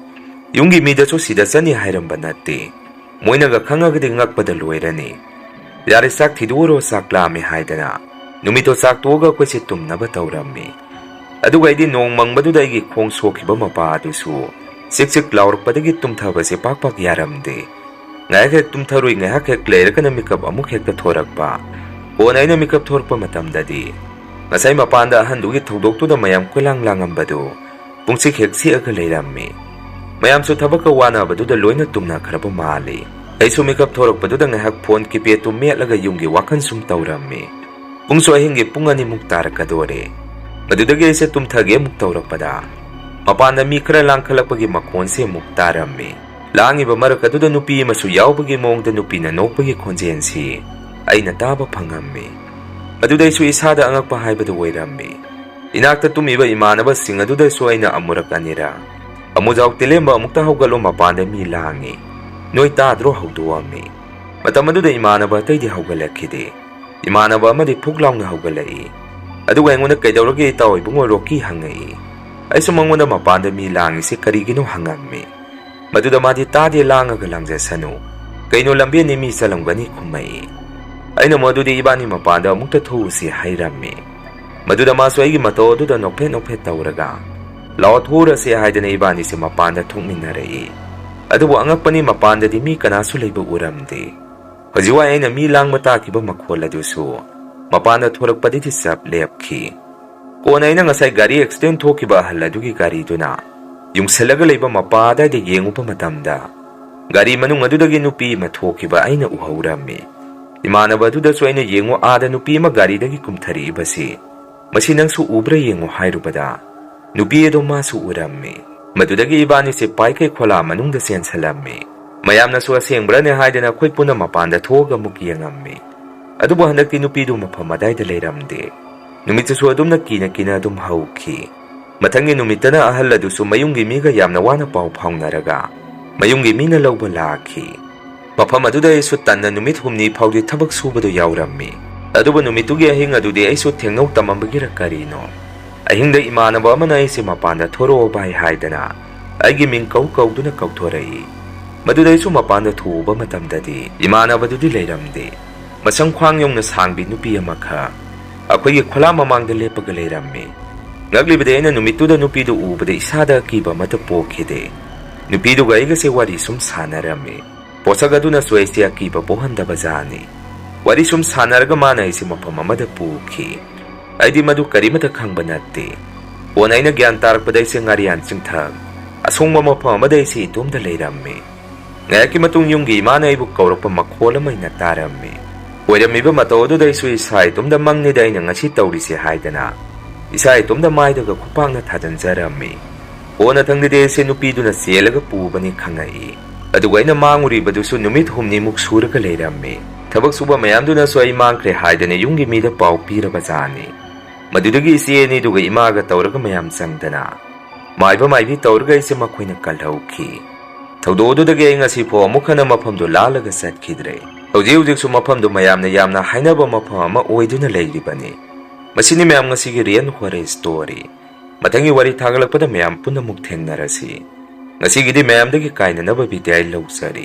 ꯌꯨꯝꯒꯤ ꯃꯤꯗꯁꯨ ꯁꯤꯗ ꯆꯠꯅꯤ ꯍꯥꯏꯔꯝꯕ ꯅꯠꯇꯦ꯫ ꯃꯣꯏꯅꯒ ꯈꯪꯉꯒꯗꯤ ꯉꯛꯄꯗ ꯂꯣꯏꯔꯅꯤ꯫ ꯌꯥꯔꯦ, ꯆꯥꯛ ꯊꯤꯗꯣꯛꯎꯔꯣ, ꯆꯥꯛ ꯂꯥꯝꯃꯦ ꯍꯥꯏꯗꯅ ꯅꯨꯃꯤꯠꯇꯣ ꯆꯥꯛ ꯇꯣꯛꯑꯒ ꯑꯩꯈꯣꯏꯁꯦ ꯇꯨꯝꯅꯕ ꯇꯧꯔꯝꯃꯤ꯫ ꯑꯗꯨꯒ ꯑꯩꯗꯤ ꯅꯣꯡ ꯃꯪꯕꯗꯨꯗ ꯑꯩꯒꯤ ꯈꯣꯡ ꯁꯣꯛꯈꯤꯕ ꯃꯄꯥ ꯑꯗꯨꯁꯨ ꯆꯤꯛ ꯆꯤꯛ ꯂꯥꯎꯔꯛꯄꯗꯒꯤ ꯇꯨꯝꯊꯕꯁꯦ ꯄꯥꯛ ꯄꯥꯛ ꯌꯥꯔꯝꯗꯦ꯫ ꯉꯥꯏꯍꯥꯛ ꯍꯦꯛ ꯇꯨꯝꯊꯔꯨꯏ, ꯉꯥꯏꯍꯥꯛ ꯍꯦꯛ ꯂꯩꯔꯒꯅ ꯃꯤꯀꯞ ꯑꯃꯨꯛ ꯍꯦꯛꯇ ꯊꯣꯔꯛꯄ꯫ ꯀꯣꯟꯅ ꯑꯩꯅ ꯃꯤꯀꯞ ꯊꯣꯔꯛꯄ ꯃꯇꯝꯗꯗꯤ ꯉꯁꯥꯏ ꯃꯄꯥꯟꯗ ꯑꯍꯟꯗꯨꯒꯤ ꯊꯧꯗꯣꯛꯇꯨꯗ ꯃꯌꯥꯝ ꯀꯣꯏꯂꯥꯡ ꯂꯥꯡꯉꯝꯕꯗꯨ ꯄꯨꯡꯆꯤꯛ ꯍꯦꯛ ꯆꯤꯛꯑꯒ ꯂꯩꯔꯝꯃꯤ꯫ ꯃꯌꯥꯝꯁꯨ ꯊꯕꯛꯀ ꯋꯥꯅꯕꯗꯨꯗ ꯂꯣꯏꯅ ꯇꯨꯝꯅꯈ꯭ꯔꯕ ꯃꯥꯜꯂꯤ꯫ ꯑꯩꯁꯨ ꯃꯤꯀꯞ ꯊꯣꯔꯛꯄꯗꯨꯗ ꯉꯥꯏꯍꯥꯛ ꯐꯣꯟ ꯀꯤꯄꯦꯗꯇꯨ ꯃꯦꯠꯂꯒ ꯌꯨꯝꯒꯤ ꯋꯥꯈꯜ ꯁꯨꯝ ꯇꯧꯔꯝꯃꯤ꯫ ꯄꯨꯡꯁꯨ ꯑꯍꯤꯡꯒꯤ ꯄꯨꯡ ꯑꯅꯤꯃꯨꯛ ꯇꯥꯔꯛꯀꯗꯣꯔꯦ꯫ ꯃꯗꯨꯗꯒꯤ ꯑꯩꯁꯦ ꯇꯨꯝꯊꯒꯦ ꯑꯃꯨꯛ ꯇꯧꯔꯛꯄꯗ ꯃꯄꯥꯟꯗ ꯃꯤ ꯈꯔ ꯂꯥꯡꯈꯠꯂꯛꯄꯒꯤ ꯃꯈꯣꯟꯁꯦ ꯑꯃꯨꯛ ꯇꯥꯔꯝꯃꯤ꯫ ꯂꯥꯡꯉꯤꯕ ꯃꯔꯛ ꯑꯗꯨꯗ ꯅꯨꯄꯤ ꯑꯃꯁꯨ ꯌꯥꯎꯕꯒꯤ ꯃꯑꯣꯡꯗ ꯅꯨꯄꯤꯅ ꯅꯣꯛꯄꯒꯤ ꯈꯣꯟꯖꯦꯜꯁꯤ ꯑꯩꯅ ꯇꯥꯕ ꯐꯪꯉꯝꯃꯤ꯫ ꯃꯗꯨꯗꯩꯁꯨ ꯏꯁꯥꯗ ꯑꯉꯛꯄ ꯍꯥꯏꯕꯗꯨ ꯑꯣꯏꯔꯝꯃꯤ꯫ ꯏꯅꯥꯛꯇ ꯇꯨꯝꯃꯤꯕ ꯏꯃꯥꯟꯅꯕꯁꯤꯡ ꯑꯗꯨꯗꯁꯨ ꯑꯩꯅ ꯑꯃꯨꯔꯛ ꯑꯅꯤꯔꯛ, "ꯑꯃꯨꯖꯥꯎ ꯇꯦꯂꯦꯝꯕ, ꯑꯃꯨꯛꯇ ꯍꯧꯒꯠꯂꯣ, ꯃꯄꯥꯟꯗ ꯃꯤ ꯂꯥꯡꯉꯤ꯫ ꯅꯣꯏ ꯇꯥꯗ꯭ꯔꯣ?" ꯍꯧꯗꯣꯛꯑꯝꯃꯤ꯫ ꯃꯇꯝ ꯑꯗꯨꯗ ꯏꯃꯥꯟꯅꯕ ꯑꯇꯩꯗꯤ ꯍꯧꯒꯠꯂꯛꯈꯤꯗꯦ꯫ ꯏꯃꯥꯟꯅꯕ ꯑꯃꯗꯤ ꯐꯨꯛ ꯂꯥꯎꯅ ꯍꯧꯒꯠꯂꯛꯏ꯫ ꯑꯗꯨꯒ ꯑꯩꯉꯣꯟꯗ, "ꯀꯩꯗꯧꯔꯒꯦ ꯏꯇꯥꯎ ꯏꯕꯨꯡꯉꯣ?" ꯔꯣꯀꯤ ꯍꯪꯉꯛꯏ꯫ ꯑꯩꯁꯨ ꯃꯉꯣꯟꯗ ꯃꯄꯥꯟꯗ ꯃꯤ ꯂꯥꯡꯉꯤꯁꯦ ꯀꯔꯤꯒꯤꯅꯣ ꯍꯪꯉꯝꯃꯤ꯫ ꯃꯗꯨꯗ ꯃꯥꯗꯤ, "ꯇꯥꯗꯦ, ꯂꯥꯡꯉꯒ ꯂꯥꯡꯖꯁꯅꯨ꯫ ꯀꯩꯅꯣ, ꯂꯝꯕꯦꯟꯅꯤ, ꯃꯤ ꯆꯠꯂꯝꯒꯅꯤ" ꯈꯨꯝꯃꯛꯏ꯫ ꯑꯩꯅ ꯃꯗꯨꯗꯤ ꯏꯕꯥꯅꯤ ꯃꯄꯥꯟꯗ ꯑꯃꯨꯛꯇ ꯊꯣꯛꯎꯁꯤ ꯍꯥꯏꯔꯝꯃꯤ꯫ ꯃꯗꯨꯗ ꯃꯥꯁꯨ ꯑꯩꯒꯤ ꯃꯇꯧ ꯑꯗꯨꯗ ꯅꯣꯛꯐꯦꯠ ꯅꯣꯛꯐꯦꯠ ꯇꯧꯔꯒ, "ꯂꯥꯛꯑꯣ, ꯊꯣꯛꯎꯔꯁꯦ" ꯍꯥꯏꯗꯅ ꯏꯕꯥꯅꯤꯁꯦ ꯃꯄꯥꯟꯗ ꯊꯣꯛꯃꯤꯟꯅꯔꯛꯏ꯫ ꯑꯗꯨꯕꯨ ꯑꯉꯛꯄꯅꯤ, ꯃꯄꯥꯟꯗꯗꯤ ꯃꯤ ꯀꯅꯥꯁꯨ ꯂꯩꯕ ꯎꯔꯝꯗꯦ꯫ ꯍꯧꯖꯤꯛꯋꯥꯏ ꯑꯩꯅ ꯃꯤ ꯂꯥꯡꯕ ꯇꯥꯈꯤꯕ ꯃꯈꯣꯜ ꯑꯗꯨꯁꯨ ꯃꯄꯥꯟꯗ ꯊꯣꯔꯛꯄꯗꯒꯤ ꯆꯞ ꯂꯦꯞꯈꯤ꯫ ꯀꯣꯟꯅ ꯑꯩꯅ ꯉꯁꯥꯏ ꯒꯥꯔꯤ ꯑꯦꯛꯁꯤꯗꯦꯟ ꯊꯣꯛꯈꯤꯕ ꯑꯍꯜ ꯑꯗꯨꯒꯤ ꯒꯥꯔꯤꯗꯨꯅ ꯌꯨꯡꯁꯤꯜꯂꯒ ꯂꯩꯕ ꯃꯄꯥ ꯑꯗꯥꯏꯗ ꯌꯦꯡꯉꯨꯕ ꯃꯇꯝꯗ, ꯒꯥꯔꯤ ꯃꯅꯨꯡ ꯑꯗꯨꯗꯒꯤ ꯅꯨꯄꯤ ꯑꯃ ꯊꯣꯛꯈꯤꯕ ꯑꯩꯅ ꯎꯍꯧꯔꯝꯃꯤ꯫ ꯏꯃꯥꯟꯅꯕ ꯑꯗꯨꯗꯁꯨ ꯑꯩꯅ "ꯌꯦꯡꯉꯨ, ꯑꯥꯗ ꯅꯨꯄꯤ ꯑꯃ ꯒꯥꯔꯤꯗꯒꯤ ꯀꯨꯝꯊꯔꯛꯏꯕꯁꯤ, ꯃꯁꯤ ꯅꯪꯁꯨ ꯎꯕ꯭ꯔꯥ ꯌꯦꯡꯉꯨ" ꯍꯥꯏꯔꯨꯕꯗ, ꯅꯨꯄꯤ ꯑꯗꯣ ꯃꯥꯁꯨ ꯎꯔꯝꯃꯤ꯫ ꯃꯗꯨꯗꯒꯤ ꯏꯕꯥꯅꯤꯁꯦ ꯄꯥꯏꯈꯩ ꯈꯣꯂꯥ ꯃꯅꯨꯡꯗ ꯆꯦꯟꯁꯜꯂꯝꯃꯤ꯫ ꯃꯌꯥꯝꯅꯁꯨ "ꯑꯁꯦꯡꯕ꯭ꯔꯅꯦ?" ꯍꯥꯏꯗꯅ ꯑꯩꯈꯣꯏ ꯄꯨꯟꯅ ꯃꯄꯥꯟꯗ ꯊꯣꯛꯑꯒ ꯑꯃꯨꯛ ꯌꯦꯡꯉꯝꯃꯤ꯫ ꯑꯗꯨꯕꯨ ꯍꯟꯗꯛꯇꯤ ꯅꯨꯄꯤꯗꯨ ꯃꯐꯝ ꯑꯗꯥꯏꯗ ꯂꯩꯔꯝꯗꯦ꯫ ꯅꯨꯃꯤꯠꯇꯨꯁꯨ ꯑꯗꯨꯝꯅ ꯀꯤꯅ ꯀꯤꯅ ꯑꯗꯨꯝ ꯍꯧꯈꯤ꯫ ꯃꯊꯪꯒꯤ ꯅꯨꯃꯤꯠꯇꯅ ꯑꯍꯜ ꯑꯗꯨꯁꯨ ꯃꯌꯨꯝꯒꯤ ꯃꯤꯒ ꯌꯥꯝꯅ ꯋꯥꯅ ꯄꯥꯎ ꯐꯥꯎꯅꯔꯒ ꯃꯌꯨꯝꯒꯤ ꯃꯤꯅ ꯂꯧꯕ ꯂꯥꯛꯈꯤ꯫ ꯃꯐꯝ ꯑꯗꯨꯗ ꯑꯩꯁꯨ ꯇꯟꯅ ꯅꯨꯃꯤꯠ ꯍꯨꯝꯅꯤ ꯐꯥꯎꯗꯤ ꯊꯕꯛ ꯁꯨꯕꯗꯨ ꯌꯥꯎꯔꯝꯃꯤ꯫ ꯑꯗꯨꯕꯨ ꯅꯨꯃꯤꯠꯇꯨꯒꯤ ꯑꯍꯤꯡ ꯑꯗꯨꯗꯤ ꯑꯩꯁꯨ ꯊꯦꯡꯅꯧ ꯇꯝꯃꯝꯕꯒꯤꯔ ꯀꯔꯤꯅꯣ, ꯑꯍꯤꯡꯗ ꯏꯃꯥꯟꯅꯕ ꯑꯃꯅ ꯑꯩꯁꯦ "ꯃꯄꯥꯟꯗ ꯊꯣꯔꯛꯑꯣ ꯚꯥꯏ" ꯍꯥꯏꯗꯅ ꯑꯩꯒꯤ ꯃꯤꯡ ꯀꯧ ꯀꯧꯗꯨꯅ ꯀꯧꯊꯣꯔꯛꯏ꯫ ꯃꯗꯨꯗ ꯑꯩꯁꯨ ꯃꯄꯥꯟꯗ ꯊꯣꯛꯎꯕ ꯃꯇꯝꯗꯗꯤ ꯏꯃꯥꯟꯅꯕꯗꯨꯗꯤ ꯂꯩꯔꯝꯗꯦ꯫ ꯃꯁꯝ ꯈ꯭ꯋꯥꯡ ꯌꯧꯅ ꯁꯥꯡꯕꯤ ꯅꯨꯄꯤ ꯑꯃꯈꯛ ꯑꯩꯈꯣꯏꯒꯤ ꯈꯣꯂꯥ ꯃꯃꯥꯡꯗ ꯂꯦꯞꯄꯒ ꯂꯩꯔꯝꯃꯤ꯫ ꯉꯛꯂꯤꯕꯗꯤ ꯑꯩꯅ ꯅꯨꯃꯤꯠꯇꯨꯗ ꯅꯨꯄꯤꯗꯨ ꯎꯕꯗ ꯏꯁꯥꯗ ꯑꯀꯤꯕ ꯑꯃꯠꯇ ꯄꯣꯛꯈꯤꯗꯦ꯫ ꯅꯨꯄꯤꯗꯨꯒ ꯑꯩꯒꯁꯦ ꯋꯥꯔꯤ ꯁꯨꯝ ꯁꯥꯟꯅꯔꯝꯃꯤ꯫ ꯄꯣꯠꯁꯛ ꯑꯗꯨꯅꯁꯨ ꯑꯩꯁꯦ ꯑꯀꯤꯕ ꯄꯣꯛꯍꯟꯗꯕ ꯖꯥꯠꯅꯤ꯫ ꯋꯥꯔꯤ ꯁꯨꯝ ꯁꯥꯟꯅꯔꯒ ꯃꯥꯅ ꯑꯩꯁꯦ ꯃꯐꯝ ꯑꯃꯗ ꯄꯨꯈꯤ꯫ ꯑꯩꯗꯤ ꯃꯗꯨ ꯀꯔꯤꯃꯠꯇ ꯈꯪꯕ ꯅꯠꯇꯦ꯫ ꯀꯣꯟꯅ ꯑꯩꯅ ꯒ꯭ꯌꯥꯟ ꯇꯥꯔꯛꯄꯗ ꯑꯩꯁꯦ ꯉꯥꯔꯤꯌꯥꯟ ꯆꯤꯡꯊꯛ ꯑꯁꯣꯡꯕ ꯃꯐꯝ ꯑꯃꯗ ꯑꯩꯁꯦ ꯏꯇꯣꯝꯗ ꯂꯩꯔꯝꯃꯤ꯫ ꯉꯥꯏꯍꯥꯛꯀꯤ ꯃꯇꯨꯡ ꯌꯨꯝꯒꯤ ꯏꯃꯥꯅ ꯑꯩꯕꯨ ꯀꯧꯔꯛꯄ ꯃꯈꯣꯜ ꯑꯃ ꯑꯩꯅ ꯇꯥꯔꯝꯃꯤ꯫ ꯑꯣꯏꯔꯝꯃꯤꯕ ꯃꯇꯧ ꯑꯗꯨꯗ ꯑꯩꯁꯨ ꯏꯁꯥ ꯏꯇꯣꯝꯗ "ꯃꯪꯅꯤꯗ ꯑꯩꯅ ꯉꯁꯤ ꯇꯧꯔꯤꯁꯦ" ꯍꯥꯏꯗꯅ ꯏꯁꯥ ꯏꯇꯣꯝꯗ ꯃꯥꯏꯗꯒ ꯈꯨꯄꯥꯛꯅ ꯊꯥꯖꯤꯟꯖꯔꯝꯃꯤ꯫ ꯀꯣꯟꯅꯊꯪꯗꯗꯤ ꯑꯩꯁꯦ ꯅꯨꯄꯤꯗꯨꯅ ꯆꯦꯜꯂꯒ ꯄꯨꯕꯅꯤ ꯈꯪꯉꯛꯏ꯫ ꯑꯗꯨꯒ ꯑꯩꯅ ꯃꯥꯡꯉꯨꯔꯤꯕꯗꯨꯁꯨ ꯅꯨꯃꯤꯠ ꯍꯨꯝꯅꯤꯃꯨꯛ ꯁꯨꯔꯒ ꯂꯩꯔꯝꯃꯤ꯫ ꯊꯕꯛ ꯁꯨꯕ ꯃꯌꯥꯝꯗꯨꯅꯁꯨ ꯑꯩ ꯃꯥꯡꯈ꯭ꯔꯦ ꯍꯥꯏꯗꯅ ꯌꯨꯝꯒꯤ ꯃꯤꯗ ꯄꯥꯎ ꯄꯤꯔꯕ ꯖꯥꯠꯅꯤ꯫ ꯃꯗꯨꯗꯒꯤ ꯏꯆꯦ ꯑꯅꯤꯗꯨꯒ ꯏꯃꯥꯒ ꯇꯧꯔꯒ ꯃꯌꯥꯝ ꯆꯪꯗꯅ ꯃꯥꯏꯕ ꯃꯥꯏꯕꯤ ꯇꯧꯔꯒ ꯑꯩꯁꯦ ꯃꯈꯣꯏꯅ ꯀꯜꯍꯧꯈꯤ꯫ ꯊꯧꯗꯣꯛ ꯑꯗꯨꯗꯒꯤ ꯑꯩ ꯉꯁꯤꯐꯥꯎ ꯑꯃꯨꯛ ꯍꯟꯅ ꯃꯐꯝꯗꯨ ꯂꯥꯜꯂꯒ ꯆꯠꯈꯤꯗ꯭ꯔꯦ꯫ ꯍꯧꯖꯤꯛ ꯍꯧꯖꯤꯛꯁꯨ ꯃꯐꯝꯗꯨ ꯃꯌꯥꯝꯅ ꯌꯥꯝꯅ ꯍꯥꯏꯅꯕ ꯃꯐꯝ ꯑꯃ ꯑꯣꯏꯗꯨꯅ ꯂꯩꯔꯤꯕꯅꯤ꯫ ꯃꯁꯤꯅꯤ ꯃꯌꯥꯝ ꯉꯁꯤꯒꯤ ꯔꯤꯌꯦꯜ ꯍꯣꯔꯔ ꯁ꯭ꯇꯣꯔꯤ꯫ ꯃꯊꯪꯒꯤ ꯋꯥꯔꯤ ꯊꯥꯒꯠꯂꯛꯄꯗ ꯃꯌꯥꯝ ꯄꯨꯟꯅ ꯑꯃꯨꯛ ꯊꯦꯡꯅꯔꯁꯤ꯫ ꯉꯁꯤꯒꯤꯗꯤ ꯃꯌꯥꯝꯗꯒꯤ ꯀꯥꯏꯅꯅꯕ ꯕꯤꯗꯥꯏ ꯂꯧꯖꯔꯤ꯫